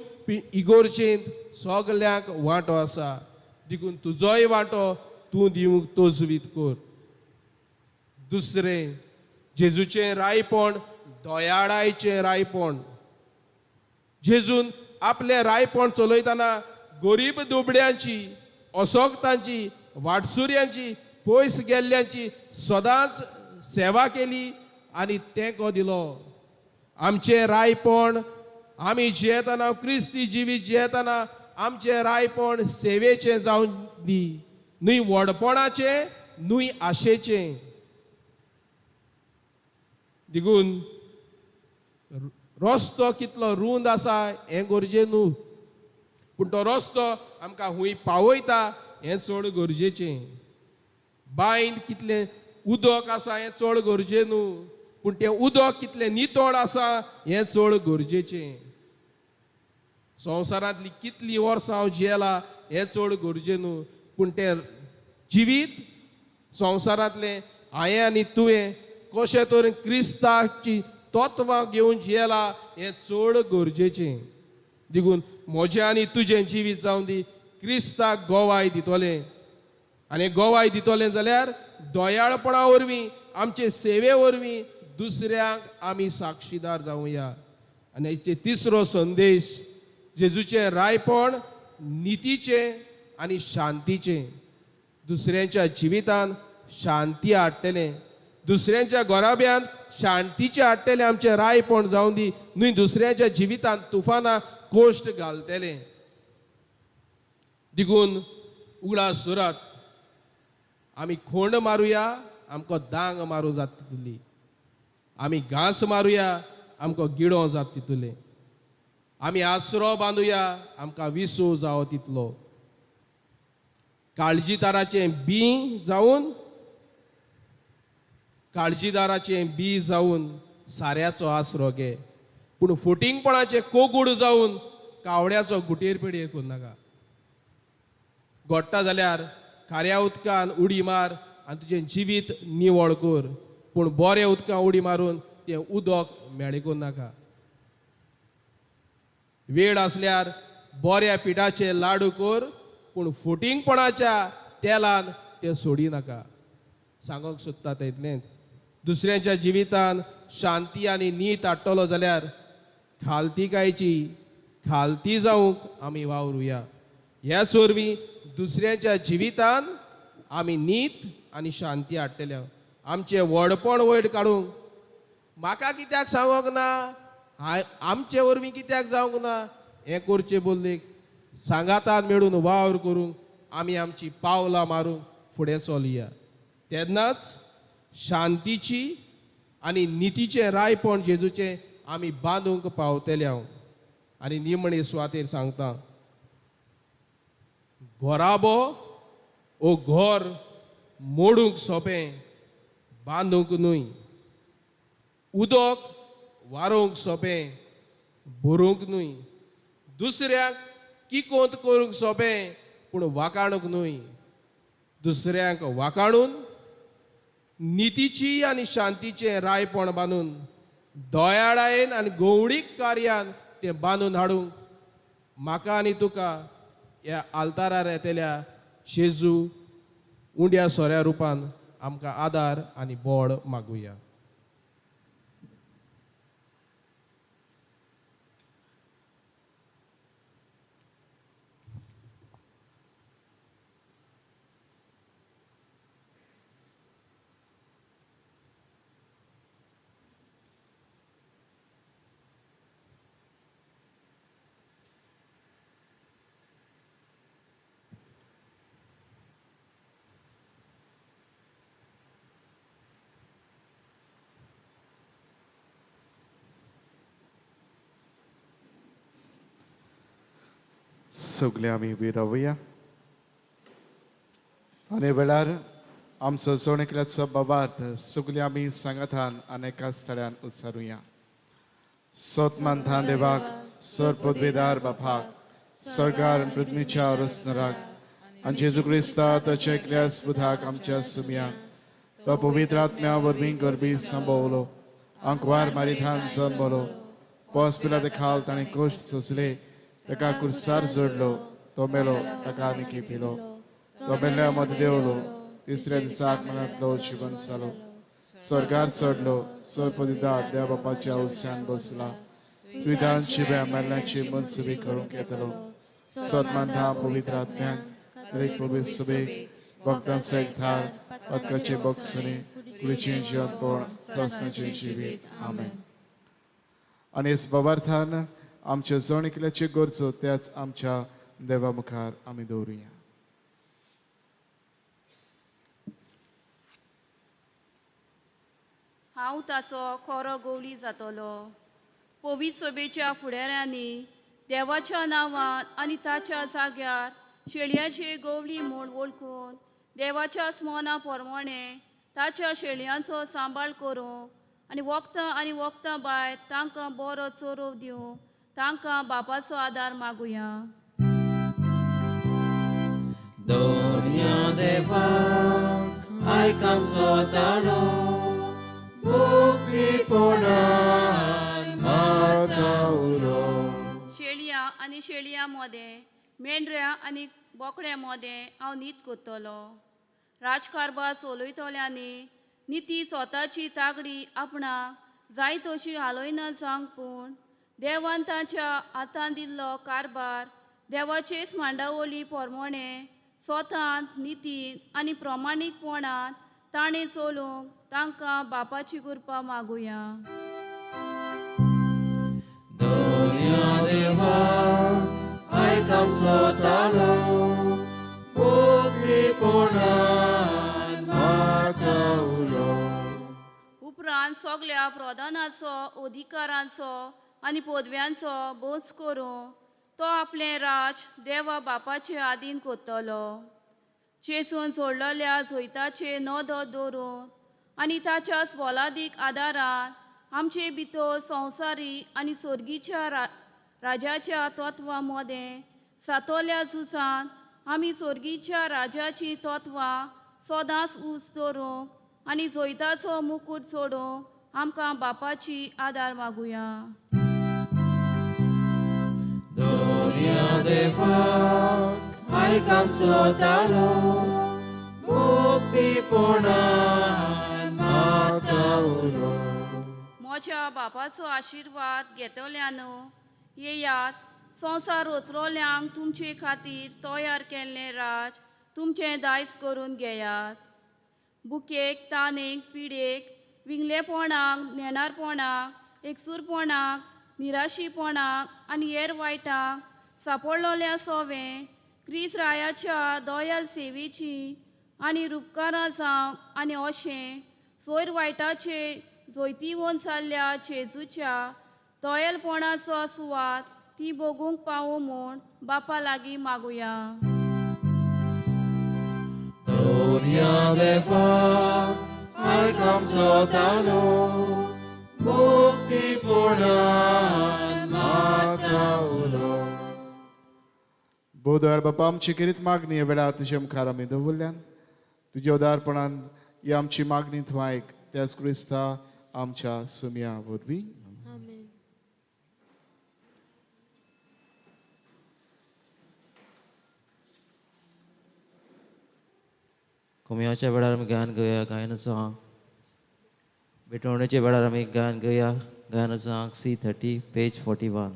इगोर्जेंत सगल्यांक वांटो आसा, देखून तुजोय वांटो तूं दिवंक तजवीज कर. दुसरें, जेजूचें रायपण दयाळायचें रायपण. जेजून आपलें रायपण चलयतना गरीब दुबड्यांची, असोक्तांची, वाटसुऱ्यांची, पयस गेल्ल्यांची सदांच सेवा केली आनी तेंको दिलो. आमचें रायपण आमी जियेतना, क्रिस्ती जिवीत जियेतना आमचें रायपण सेवेचें जावन दी, न्हय व्हडपणाचें, न्हय आशेचें. देखून रस्तो कितलो रूंद आसा हें गरजे न्हू, पूण तो रस्तो आमकां हुंय पावयता हें चड गरजेचें. बांयंत कितलें उदक आसा हें चड गरजे न्हू, पूण तें उदक कितलें नितळ आसा हें चड गरजेचें. संवसारांतली कितलीं वर्सां हांव जियेला हें चड गरजे न्हू, पूण तें जिवीत संवसारांतलें हांवें आनी तुवें कशें तरेन क्रिस्ताची तत्वां घेवन जियेला हें चड गरजेचें. देखून म्हजें आनी तुजें जिवीत जावन दी क्रिस्ताक गोवाय दितलें, आनी गोवाय दितलें जाल्यार दयाळपणा वरवीं, आमचे सेवे वरवीं दुसऱ्यांक आमी साक्षीदार जावया. आनी हेचे तिसरो संदेश, जेजूचें रायपण नितीचें आनी शांतीचें. दुसऱ्यांच्या जिवितान शांती हाडटलें, दुसऱ्यांच्या घराब्यांत शांतीचें हाडटलें आमचें रायपण जावन दी, न्हय दुसऱ्यांच्या जिवितांत तुफानां कोश्ट घालतलें. देखून उगडास सुरात, आमी खोंड मारुया आमकां दांग मारूं जाता तितली, आमी घांस मारुया आमकां गिडो जाता तितले, आमी आसरो बांदुया आमकां विसो जावो तितलो. काळजीदाराचें बी जावन, काळजीदाराचें बी जावन साऱ्याचो आसरो घे, पूण फोटिंगपणाचें कोगूड जावन कावड्याचो गुटेर पेडयेर करूं नाका. घोडटा जाल्यार खाऱ्या उदकान उडी मार आनी तुजें जिवीत निवळ कर, पूण बरें उदकान उडी मारून तें उदक मेळे करूं नाका. वेळ आसल्यार बऱ्या पिठाचे लाडू कर, पूण फोटिंगपणाच्या तेलान तें सोडी नाका. सांगूंक सोदता तितलेंच, दुसऱ्यांच्या जिवितान शांती आनी नीत हाडटलो जाल्यार खालतीकायची खालती जावंक आमी वावरुया. ह्याच वरवीं दुसऱ्यांच्या जिवितान आमी नीत आनी शांती हाडटले. आमचें व्हडपण वयर काडूंक म्हाका कित्याक सांगूंक ना, आमचे वरवीं कित्याक जावंक ना, हें करचें बदलेक सांगातान मेळून वावर करूंक आमी आमची पावलां मारूंक फुडें चलया. तेन्नाच शांतीची आनी नितीचें रायपण जेजूचें आमी बांदूंक पावतले. हांव आनी निमणे सुवातेर सांगता, घराबो ओ घर मोडूंक सोंपें, बांदूंक न्हय. उदक वारोवंक सोंपें, भरूंक न्हय. दुसऱ्यांक किकोंत करूंक सोंपें, पूण वाकाणूंक न्हय. दुसऱ्यांक वाकाणून नितीची आनी शांतीचें रायपण बांदून दयाळायेन आनी गोवडीक कार्यान तें बांदून हाडूंक म्हाका आनी तुका ह्या आल्तारार येतल्या जेजू उंड्या सोऱ्या रुपान आमकां आदार आनी बळ मागुया. सगळे आमी उबी रावया आनी वेळार आमचो जण एकल्याचो बाबार्थ सगळीं आमी सांगातान आनी एकाच स्थळ्यान उच्चारुया. सोतमान देवाक, सर पदवेदार बापाक, सरकार पृथ्वीच्या रचणाराक आनी जेजू क्रिस्ता ताच्या एकल्या स्पुताक आमच्या सुमयाक, तो पवित्र आत्म्या वरवीं गरबी संभवलो, अंकवार मारिथान जन्मलो, पोस पिला खाल ताणें कश्ट सोंसले, ताका कुर्सार जोडलो, तो मेलो, ताका आनी पिलो, तो मेल्ल्या मदें देंवलो, तिसऱ्या दिसाक मनांतलो जिवन जालो, स्वर्गार चडलो, सरपदिदार देव बापाच्या उस्यान बसला, विधान शिव्या मेल्ल्याची मनसुबी करूंक येतलो. सन्मान पवित्र आत्म्याक, दरेक पवित्र सभेक, भक्तांचो एकठार, पदकाचे बक्षणी, कुडीचें जिवनपण, सासणाचें जिवीत. आमेन. आनी हेच बाबार्थान आमच्या जण एकल्याच्यो गरजो त्याच आमच्या देवा मुखार आमी दवरुया. हांव ताचो खरो गवळी जातलो. पवित्र सभेच्या फुडाऱ्यांनी देवाच्या नांवान आनी ताच्या जाग्यार शेळयांची गवळी म्हूण वळखून देवाच्या स्मरणा प्रमाणे ताच्या शेळयांचो सांबाळ करूंक आनी वखदां आनी वखदां भायर तांकां बरो चरोव दिवंक तांकां बापाचो आदार मागुया. दोनया देवा आयक आमचो ताळो, मुक्तीपणान माता उलो. शेळयां आनी शेळयां मदें, मेंढऱ्या आनी बोकड्या मदें हांव नीत करतलो. राजकारभार चलयतल्यांनी निती स्वताची तागडी आपणाक जाय तशी हालयना जावंक, पूण देवान तांच्या हातान दिल्लो कारभार देवाचेच मांडावळी प्रमाणे स्वतान नितीन आनी प्रमाणीकपणान ताणें चलूंक तांकां बापाची कृपा मागुया. दोनया देवा आयक आमचो ताळो, मुक्तीपणान माता उलो. उपरांत सगल्या प्रधानाचो, अधिकारांचो आनी पदव्यांचो भोस करून तो आपलें राज देवा बापाचे आदीन करतलो. चेसून सोडलेल्या जैताचे नदर दवरून आनी ताच्याच बलादीक आदारान आमचे भितर संवसारी आनी स्वर्गीच्या राजाच्या तत्वां मदें सातोल्या झुजान आमी स्वर्गीच्या राजाची तत्वां सदांच ऊंच दवरूंक आनी जैताचो मुकूट सोडूंक आमकां बापाची आदार मागुया. दोनया देवा आयक आमचो ताळो, मुक्तीपणान माता उलो. म्हज्या बापाचो आशिर्वाद घेतल्यानो येयात, संवसार रचलोल्यांक तुमचे खातीर तयार केल्लें राज तुमचें दायज करून घेयात. बुकेक, तानेक, पिडेक, विंगलेपणाक, नेणारपणाक, एकसूरपणाक, निराशीपणाक आनी हेर वायटांक सापडलोल्या सोवें क्रिस्त रायाच्या दयाल सेवेची आनी रुपकारां जावंक आनी अशें सोयर वायटाचे जैतिवंत जाल्ल्या जेजूच्या दयालपणाचो सुवात ती भोगूंक पावूं म्हूण बापा लागीं मागुया. दोनया देवा आयक आमचो ताळो, मुक्तीपणान माता उलो. बोदयाळ बापा, आमची खेरीत मागणी ह्या वेळार तुज्या मुखार आमी दवरल्यान तुज्या उदारपणान ही आमची मागणी तूं आयक, त्याच क्रिस्ता आमच्या सुमया वरवीं. आमेन. कोमयाच्या वेळार आमी गायन घेवया गायनाचो आंक. भेटवणेच्या वेळार आमी गायन घेवया गायनाचो आंक C30 page 41.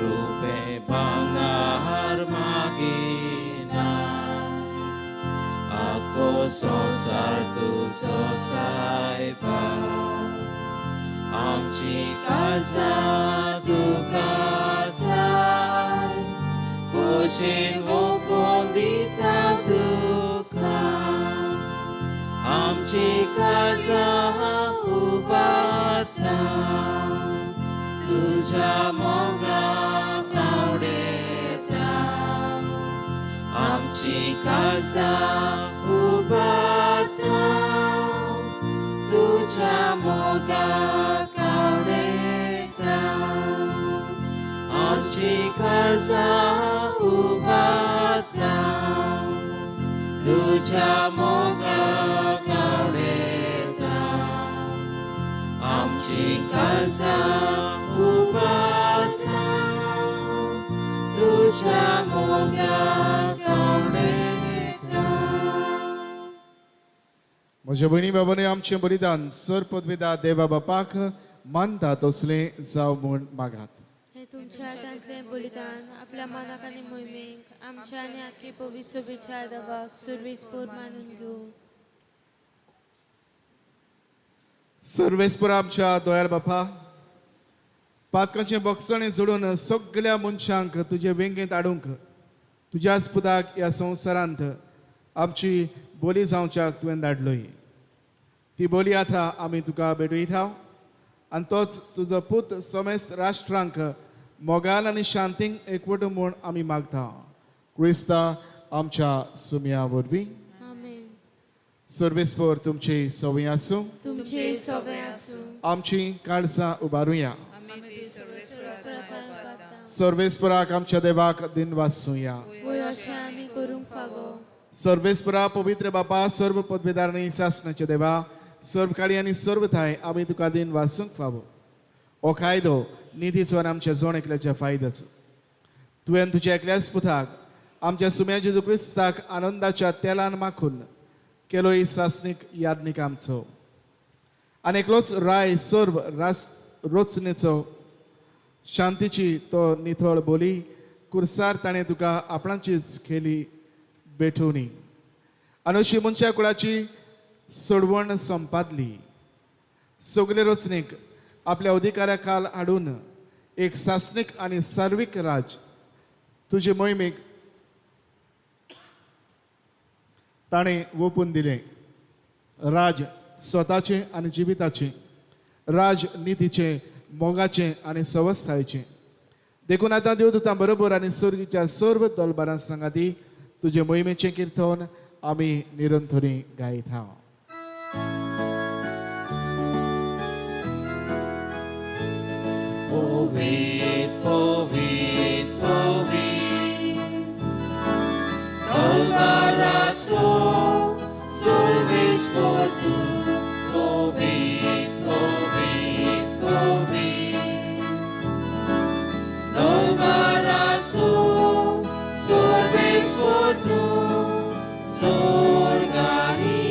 रूपे भांगार मागिना आखो संवसार तुजो सायबा, आमची काळजां तुका जाय, खोशेन ओंपून दिता तुका, आमची काळजां तुझ्या मोगाक आवडता आमची काळजां उबाता तुझ्या मोगाक आवडता आमची काळजां उबाता तुझ्या मोगाक आवडता आमची काळजां उबाता तुझ्या मोगाक आवडता. म्हज्या भयणी बाबांनी आमचें बलिदान सर पदवेदा देवा बापाक मानता तसलें जावं म्हूण मागात. हे तुमच्या हातांतलें बलिदान आपल्या मनाक आनी मोहिमेक आमच्या आनी आख्खी पवित्र सभेच्या आदावाक सर्वेस्पोर मानून घेवं. सर्वेस्पोर आमच्या दोयार बापा, पातकांचें बक्षणें जोडून सगल्या मनशांक तुजे वेंगेंत हाडूंक तुज्याच पुताक ह्या संवसारांत आमची बोली जावच्याक तुवें धाडलोय. ती बोली आतां आमी तुका भेटयता आनी तोच तुजो पूत समेस्त राष्ट्रांक मोगान आनी शांतीक एकवट म्हूण आमी मागता. क्रिस्ता आमच्या सुमया वरवीं. आमेन. सर्वेस्पोर तुमची सवय आसूं. तुमचे सवय आसूं. आमची काळजां उबारुया. सर्वेस्पराक सर्वेस्पराक आमच्या देवाक दिन वाचुया. वय अशें आमी करूंक फावो. सर्वेस्परा पवित्र बापा, सर्व पदवेदार आनी सासणाच्या देवा, सर्व काळी आनी सर्व थाय आमी तुका दिन वाचूंक फावो. हो कायदो नितीचो आनी आमच्या जण एकल्याच्या फायद्याचो. तुवें तुज्या एकल्याच पुताक आमच्या सुम्या जेजू क्रिस्ताक आनंदाच्या तेलान माखून केलो सासणीक यादनीक आमचो आनी एकलोच राय सर्व रास रोचनेचो शांतीची तो निथळ बोली कुर्सार ताणें तुका आपणाचीच केली भेटवणी आनी अशी मनशा कुळाची सोडवण संपादली. सगळे रचणेक आपल्या अधिकारा खाल हाडून एक सासणीक आनी सार्वीक राज तुजे मोहिमेक ताणें ओपून दिलें. राज स्वताचें आनी जिविताचें, राज नितीचें, मोगाचें आनी सवस्थायेचें. देखून आतां देवदूतां बरोबर आनी सर्गीच्या सर्व दलबारां सांगाती तुजे मोहिमेचें किर्तन आमी निरंतरी गायत हांव. Povit, povit, povit, Dolbaraço, sorves potu. Povit, povit, povit, Dolbaraço, sorves potu. Sorgani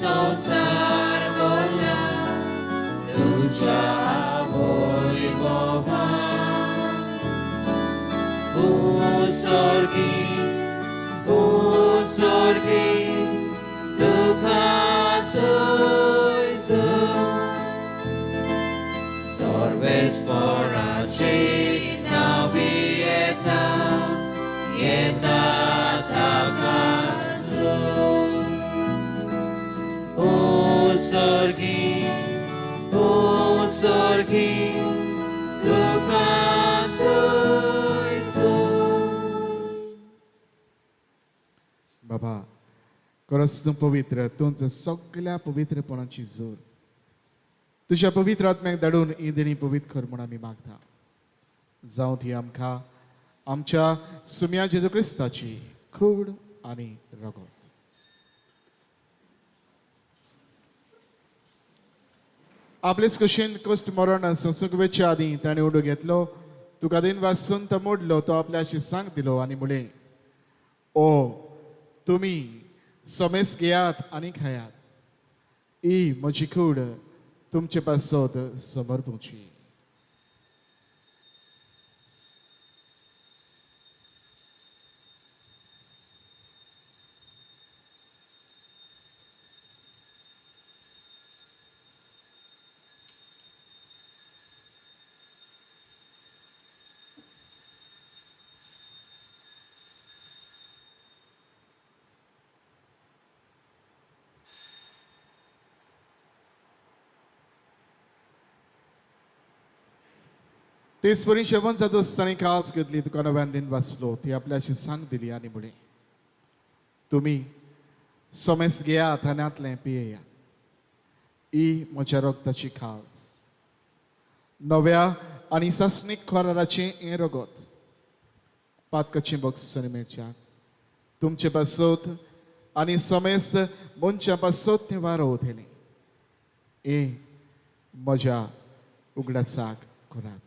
संसार बोला, तुझ्या Usorgi, usorgi, duka soizu. Sorves porachi navieta, yeta takazu. Usorgi, usorgi, duka soizu. बाबा, खरोच तूं पवित्र, तुमच्या सगल्या पवित्रपणाची जोर तुज्या पवित्र आत्म्याक धाडून ही देणी पवित्र कर म्हूण आमी मागता. जावं ती आमकां आमच्या सुम्या जेजू क्रिस्ताची कूड आनी रगत. आपलेच कशेन कश्ट मरण संसूंक वेचे आदीं ताणें उडो घेतलो, तुका दिन वासून तो मोडलो, तो आपल्याशी सांग दिलो आनी म्हणलें, ओ तुमी समेस घेयात आनी खायात, ही म्हजी कूड तुमचे पासत समर्पूची. तेच परी शेवण जातोच ताणें काळच घेतली, तुका नव्यान दिन वाचलो, ती आपल्याशी सांग दिली आनी म्हणलें, तुमी समेस्त घेयात आनी पियेयात, ही म्हज्या रगताची खाज, नव्या आनी सासणीक कराराचें हें रगत, पातकाचें बक्षण मेळच्याक तुमचे पासत आनी समेस्त मनशां पासत तें वारो वतलें. हें म्हज्या उगडासाक करात.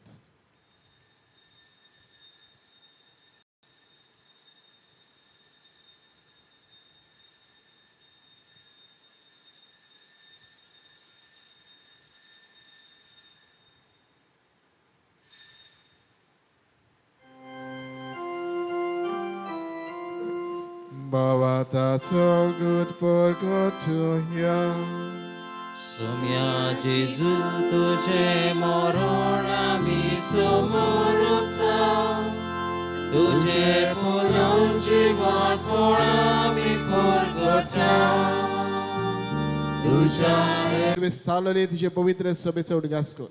Bavatazo good purgatoria. Somya Jesu tujhe moron ami somorota, tujhe punon jivon porami purgota. Tujha विस्तारले तुझे पवित्र सभेचो उडगास कर.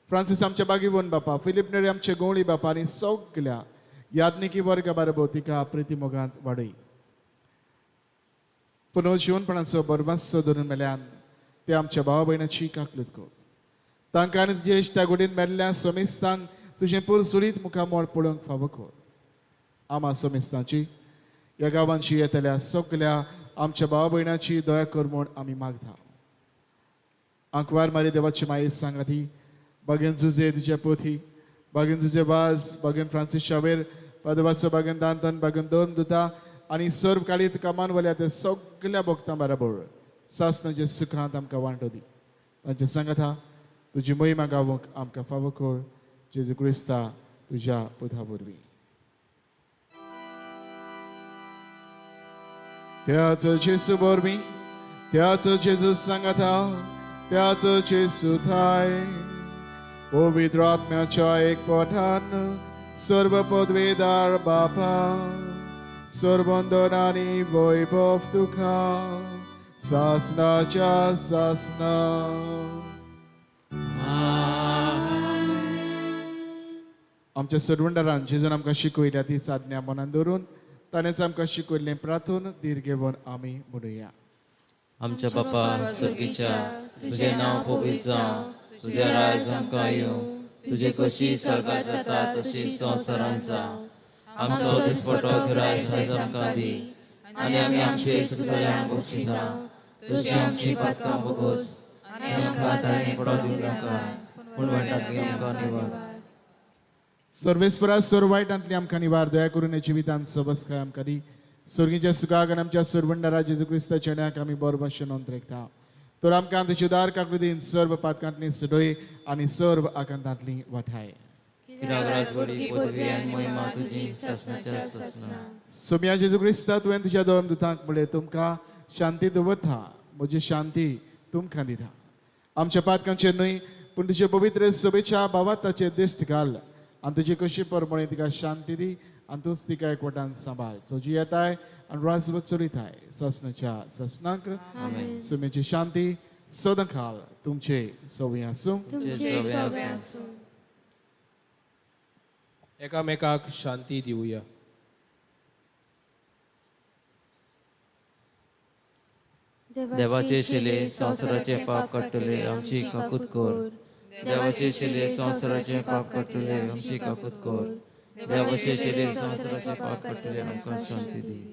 फ्रांसीस आमच्या बागीवन बापा, फिलीप नेरी आमचे गोंवळी बापा आनी सगल्या याज्ञिकी वर्गा बाराबर तिका प्रिती मोगांत वाडय. पुनर्जिवनपणाचो बरवासो धरून मेल्यान ते आमच्या भावा भयणाची काकलूत कर. तांकां आनी तुजे इश्टा गोडीन मेल्ल्या समेस्तांक तुजें पुरसुरीत मुखामळ पळोवंक फावो कर. आमा समेस्तांची ह्या गांवांची येतल्या सगल्या आमच्या भावा भयणाची दया कर म्हूण आमी मागता. आंकवार मारी देवाची माये सांगाती बागेन जुजे तुज्या पोथी, बागेन जुजे वाज, बागेन फ्रांसीस शावेर, पादवासो बागेन दांतन, बागेन दोन दुता आनी सर्व काळी तुका मानवल्या त्या सगल्या भक्तां बराबर सासनाचे सुखांत आमकां वांटो दी. तांचे सांगाता तुजी महिमा गावंक आमकां फावो कर. जेजू क्रिस्ता तुज्या पुता वरवीं. त्याच जेजू वरवीं, त्याच जेजू सांगाता, त्याच जेजू थाय पवित्र आत्म्याच्या एकपठान सर्व पदवेदार बापा, सर्वंदन आनी वैभव तुका सासनाच्या सासना. आमच्या सरवंडारान जेजून आमकां शिकयल्या ती साधना मनान दवरून ताणेंच आमकां शिकयल्लें प्रार्थून धीर घेवन आमी म्हणुया. आमच्या बापा स्वर्गीच्या, तुजें नांव पवित्र जावं, तुजें राज आमकां येवं, तुजें कशी स्वर्गात जाता तशी संवसारांत जावं. आमचो दिसपटो गिरायस आयज आमकां दी आनी आमी आमचे चुकलेल्यांक बक्षिता, तशी आमची पातकां बोगोस आनी आमकां ताणें पडो दिवं नाका, पूण वायटांतली आमकां निवार. सर्वेस्परा सर्व वायटांतली आमकां निवार, दया करून ह्या जिवितांत सबसकाय आमकां दी. स्वर्गीच्या सुखाक आनी आमच्या सरवंडारा जेजू क्रिस्ताच्या चेड्याक आमी बरो भाशेन नोंद तर आमकां तुजे उदार काकुळटीन सर्व पातकांतली सुडय आनी सर्व आकांतांतली वाठाय. सोम्या जेजू क्रिस्ता, तुवें तुज्या दोन दुतांक म्हणलें, तुमकां शांती दवरता, म्हजी शांती तुमकां दिता. आमच्या पातकांचेर न्हय पूण तुजे पवित्र सभेच्या भावार्थाचेर दिश्ट घाल आनी तुजे कशी परमणे तिका शांती दी आनी तूंच तिका एकवटान सांबाळ. तुजी येताय आनी राजवत चलयताय सासनाच्या सासनाक. सुमेची शांती सदांकाळ तुमचे सवय आसूं. एकामेकाक शांती दिवया. देवाचे शिले संवसाराचे पाप काडटले आमची काकूत कर. देवाचे शिले संवसाराचे पाप काडटले आमची काकूत कर. देवाचे शिले संवसाराचे पाप काडटले आमकां शांती दी.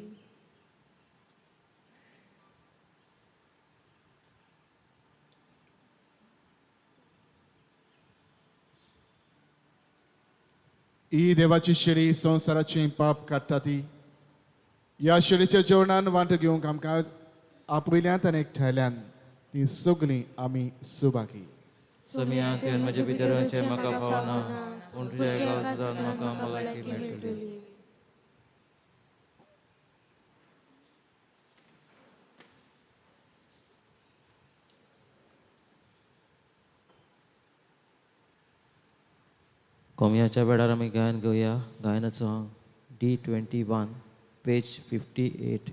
ही देवाची शेळी संवसाराचें पाप काडटा ती. ह्या शेळीच्या जेवणान वांटो घेवंक आमकां आपयल्यात आनी एकठायल्यान ती सगळीं आमी सुभागी. सोम्या, तुवें म्हज्या भितर वचचें म्हाका फावना, पूण तुज्या एका जावन म्हाका भलायकी मेळटली. कोमयाच्या वेळार आमी गायन घेवया. गायनाचो D21 page 58.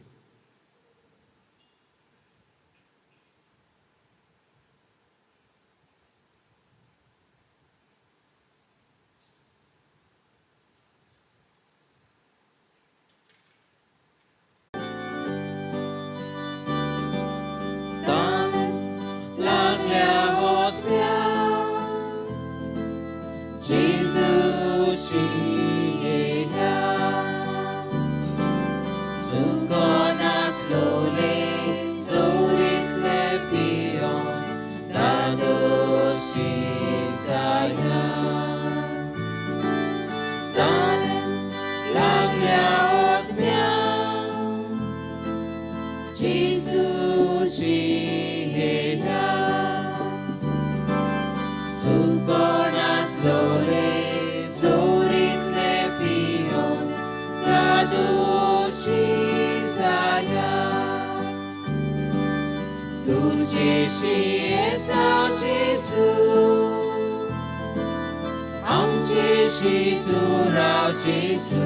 आमचेशी तूं राव जेजू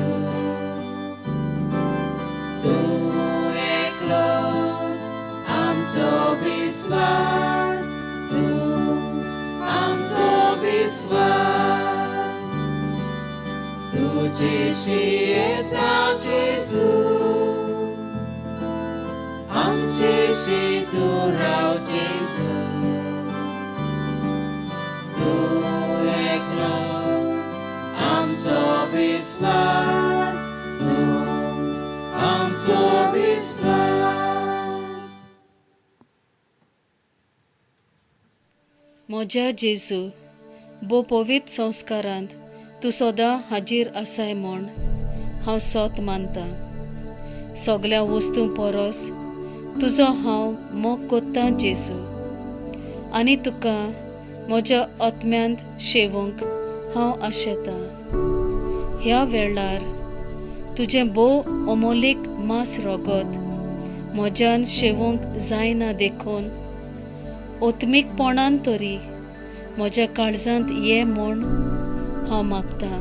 तूं एकलोच आमचो विस्वास तूं आमचो विस्वास तुजेशी येता जेजू आमचेशी तूं राव जेजू तूं एकलोच आमचो विस्वास तूं आमचो विस्वास. म्हज्या जेजू, भोव पवित्र संस्कारांत तूं सदां हाजीर आसाय म्हूण हांव सोत मानतां. सगल्या वस्तूं परस तुजो हांव मोग कोत्तां जेजू, आनी तुका म्हज्या आत्म्यांत शेवूंक हांव आशेतां. ह्या वेळार तुजें भोव अमोलीक मांस रगत म्हज्यान शेवूंक जायना देखून आत्मीकपणान तरी म्हज्या काळजांत ये म्हूण हांव मागतां.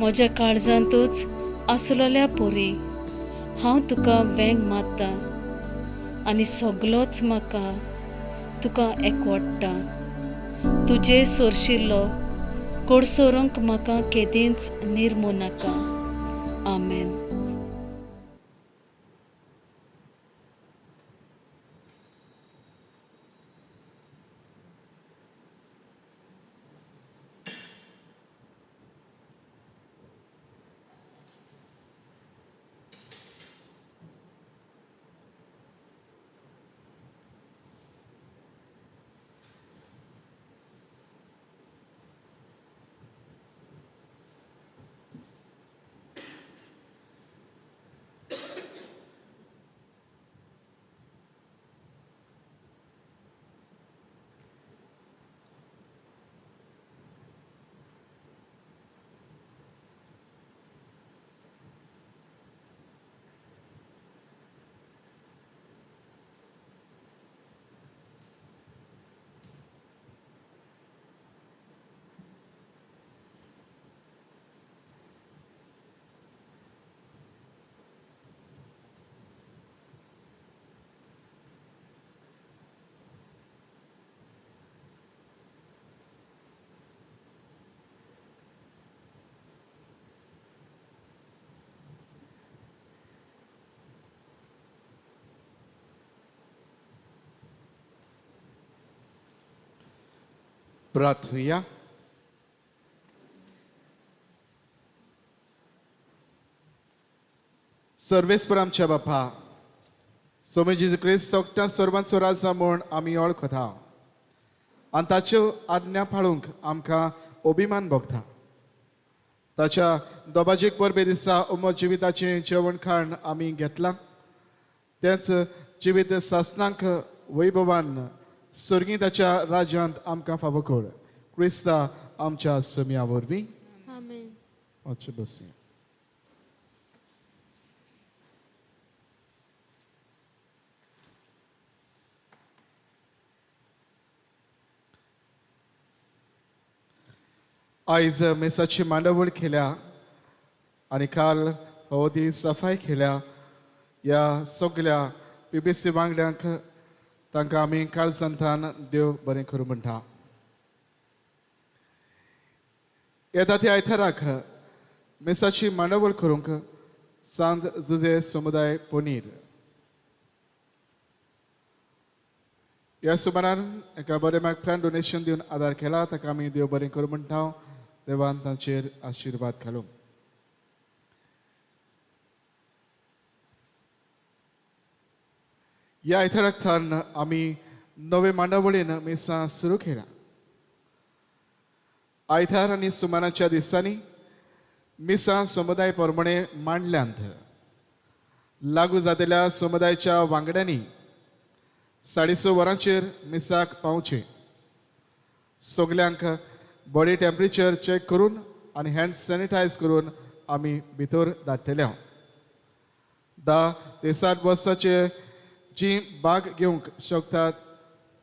म्हज्या काळजांतूच आसलेल्या परी हांव तुका वेंग मारतां आनी सगलोच म्हाका तुका एकवडटा. तुजे सोरशिल्लो कोडसोरूंक म्हाका केदींच निर्मू नाका. आमेन. प्रार्थुया. सर्वेस्पर आमच्या बापा, सोमे जेजू क्रिस्त सोगटां सर्वांचो राजा म्हूण आमी वळखता आनी ताच्यो आज्ञा पाळूंक आमकां अभिमान भोगता. ताच्या दोबाजीक परबे दिसा उमर जिविताचें जेवण खाण आमी घेतलां, तेंच जिवीत सासनांक वैभवान स्वर्गीं ताच्या राज्यांत आमकां फावो कर. क्रिस्ता आमच्या सम्या वरवीं. आमेन. मातशें बसया. आयज मेसाची मांडावळ केल्या आनी काल फावो ती सफाय केल्या. ह्या सगल्या पीबीसी वांगड्यांक तांकां आमी काळजांतल्यान देव बरें करूं म्हणटा. येता त्या आयताराक मेसाची मांडावळ करूंक सांत जुजे समुदाय पनीर ह्या सुमारान एका बरें मागप्यान डोनेशन दिवन आदार केला, ताका आमी देव बरें करूं म्हणटा. देवान तांचेर आशिर्वाद घालूं. ह्या आयताराक थावन आमी नवे मांडावळीन मिसां सुरू केल्या. आयतार आनी सुमाराच्या दिसांनी मिसां समुदाय प्रमाणे मांडल्यांत. लागू जातल्या समुदायाच्या वांगड्यांनी 6:30 वरांचेर मिसाक पावचें. सगल्यांक बॉडी टेम्परेचर चॅक करून आनी हँड सॅनिटायज करून आमी भितर धाडटले. 10 ते 60 वर्साचे जी भाग घेवंक शकतात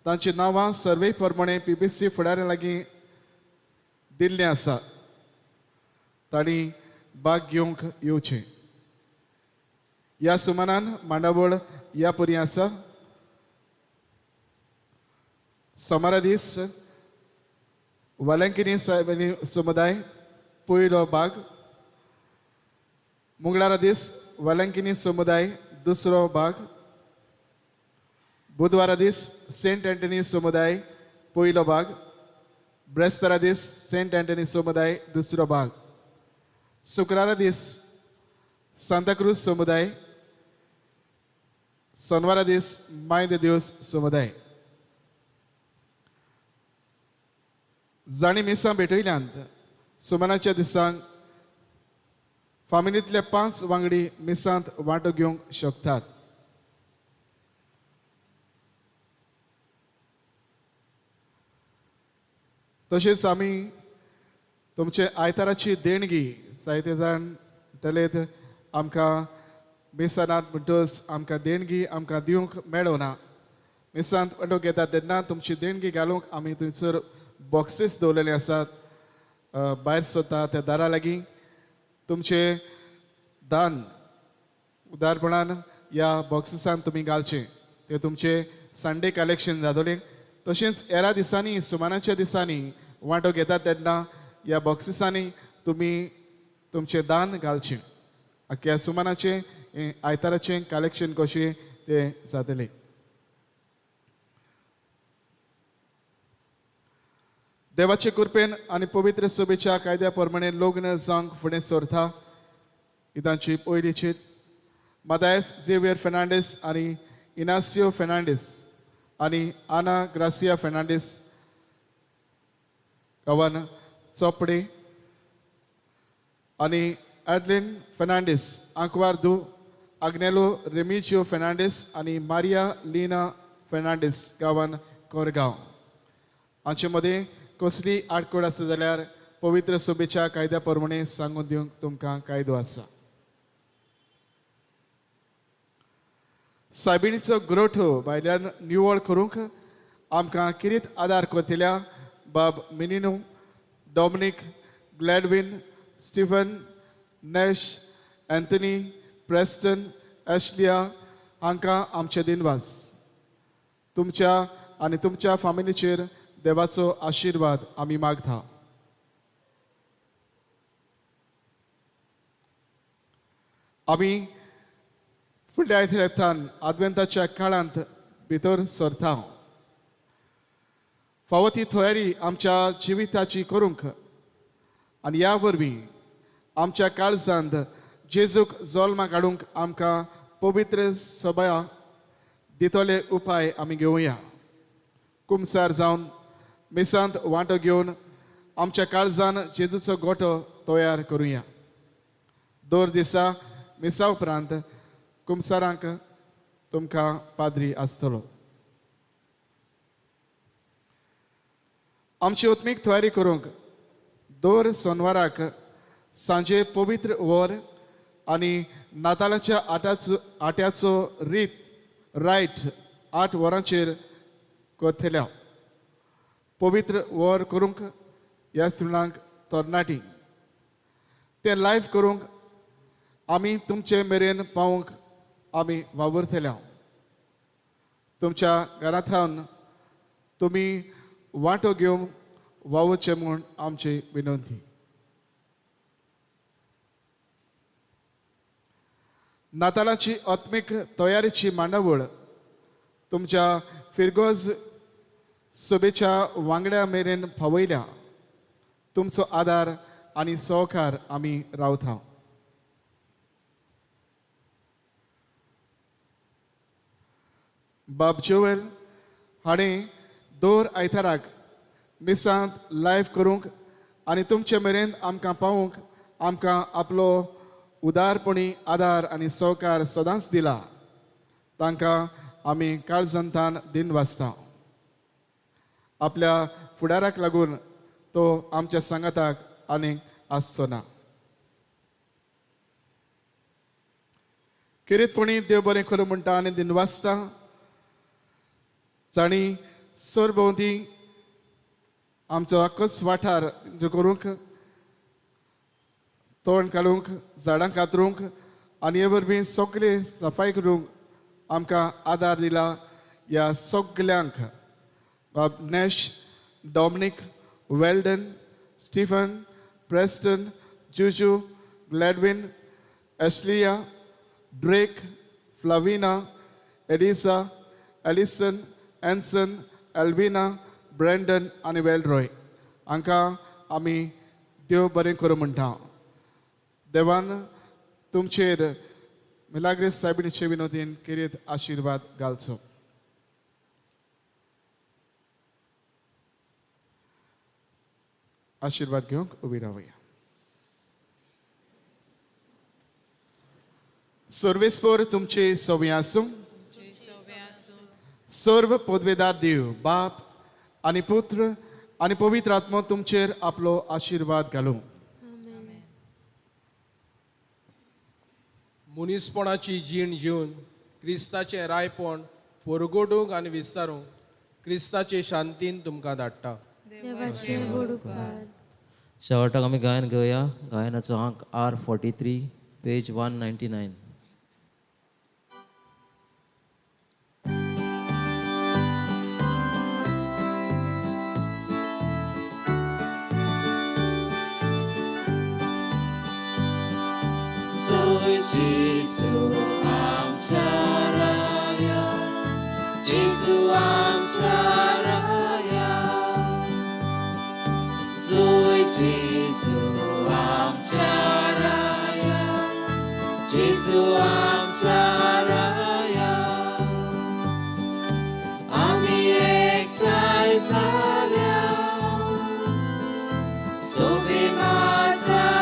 तांची नांवां सर्वे प्रमाणे पीबीसी फुडाऱ्यां लागीं दिल्लीं आसा. तांणी भाग घेवंक येवचें. ह्या सुमानान मांडावळ ह्या परी आसा. सोमारा दीस वेलंकिनी सायबिणी समुदाय पयलो भाग, मंगळारा दीस वेलंकिनी समुदाय दुसरो भाग, बुधवारा दीस सेंट एंटनी समुदाय पयलो भाग, ब्रेस्तारा दीस सेंट एंटनी समुदाय दुसरो भाग, शुक्रारा दीस सांताक्रूज समुदाय, सोनवारा दीस माय दे दिवस समुदाय. जांणी मिसां भेटयल्यांत सुमनाच्या दिसांक फामिलींतले 5 वांगडी मिसांत वांटो घेवंक शकतात. तशेंच आमी तुमचे आयताराची देणगी जायते जाण तलेत आमकां मिसानात म्हणटच आमकां देणगी आमकां दिवंक मेळना. मिसांत वांटो घेतात तेन्ना तुमची देणगी घालूंक आमी थंयसर बॉक्सीस दवरलेले आसात. भायर सरता त्या दारा लागीं तुमचे दान उदारपणान ह्या बॉक्सिसान तुमी घालचें, ते तुमचे संडे कलेक्शन जातलें. तशेंच हेरा दिसांनी सुमानाच्या दिसांनी वांटो घेतात तेन्ना ह्या बॉक्सिसांनी तुमी तुमचें दान घालचें. आख्या सुमानाचें आयताराचें कलेक्शन कशें तें जातलें. देवाचे कृपेन आनी पवित्र सभेच्या कायद्या प्रमाणे लग्न जावंक फुडें सरता. ही तांची पयली चीट. मादायस झेवियर फेर्नांडीस आनी इनासियो फेर्नांडीस आनी आना ग्रासिया फेर्नांडीस गांवान चोपडे आनी एडलिन फेर्नांडीस आंकवार दू आग्नेलो रेमिजियो फेर्नांडीस आनी मारिया लीना फेर्नांडीस गांवान कोरगांव. हांचे मदीं कसली आडखळ आसा जाल्यार पवित्र सभेच्या कायद्या प्रमाणे सांगून दिवंक तुमकां कायदो आसा. सायबिणीचो ग्रोठो भायल्यान निवळ करूंक आमकां किरीत आदार करतल्या बाब Minino, Dominic, Gladwin, Stephen, Nash, Anthony, Preston, Ashlia हांकां आमचे दिनवास. तुमच्या आनी तुमच्या फामिलीचेर देवाचो आशिर्वाद आमी मागता. आमी फुडल्या आयतारान आदवेंताच्या काळांत भितर सरता. फावो ती तयारी आमच्या जिविताची करूंक आनी ह्या वरवीं आमच्या काळजांत जेजूक जल्मा काडूंक आमकां पवित्र सभा दितले उपाय आमी घेवया. कुमसार जावन मिसांत वांटो घेवन आमच्या काळजान जेजूचो गोठो तयार करुया. दर दिसा मिसा उपरांत कुमसारांक तुमकां पाद्री आसतलो. आमची आत्मीक तयारी करूंक दर सोनवाराक सांजे पवित्र वर आनी नातालाच्या आट्याचो रीत रायट 8 वरांचेर करतल्या. पवित्र वर करूंक ह्या सुणांक तरणाटी तें लायव्ह करूंक आमी तुमचे मेरेन पावूंक आमी वावुरतल्या. तुमच्या घरांतल्यान तुमी वांटो घेवन वावुरचें म्हूण आमची विनंती. नातालाची आत्मीक तयारीची मांडावळ तुमच्या फिरगोज सभेच्या वांगड्या मेरेन पावयल्या. तुमचो आदार आनी सहकार आमी रावता. बाब जोवेल हाणें दर आयताराक मिसांत लायव्ह करूंक आनी तुमचे मेरेन आमकां पावूंक आमकां आपलो उदारपणी आदार आनी सहकार सदांच दिला. तांकां आमी काळजंतान दिन वाचता. आपल्या फुडाराक लागून तो आमच्या सांगाताक आनीक आसचो ना. किरीतपणी देव बरें करूं म्हणटा आनी दिन वाचता. जांणी सरभोंवती आमचो आख्खोच वाठार करूंक तोंड काडूंक, झाडां कातरूंक आनी हे वरवीं सगळे सफाई करूंक आमकां आदार दिला ह्या सगल्यांक बाब Nash, Dominic, Weldon, Stephen, Preston, Juju, Gladwin, Ashlia, Drake, Flavina, Edisa, Alison, Anson, Alvina, Brandon आनी वेलरॉय हांकां आमी देव बरें करूं म्हणटा. देवान तुमचेर मिलाग्रेस सायबिणीचे विनोदीन केरीत आशिर्वाद घालचो. आशिर्वाद घेवंक उबी रावया. सर्वेस्पोर तुमचे सवे आसूं. सर्व पदवेदार देव बाप आनी पुत्र आनी पवित्र आत्मो तुमचेर आपलो आशिर्वाद घालूं. मनीसपणाची जीण जिवन क्रिस्ताचें रायपण परगटूंक आनी विस्तारूंक क्रिस्ताचे शांतीन तुमकां धाडटा. देवाचे व्हड उपकार. शेवटाक आमी गायन घेवया. गायनाचो आंक R43 page 199. Jesu आमच्या राया, जेजू आमच्या राया, जोय जेजू आमच्या राया, जेजू आमच्या राया, आमी एकठांय जाल्या सोबे माजार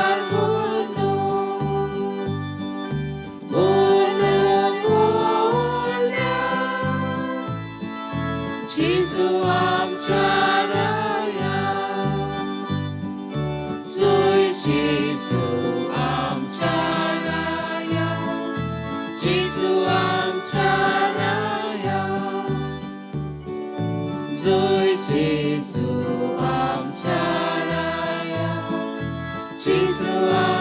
जेजू आमच्या राया, जोय जेजू आमच्या राया, जेजू आमच्या राया, जोय जेजू आमच्या राया, जेजू.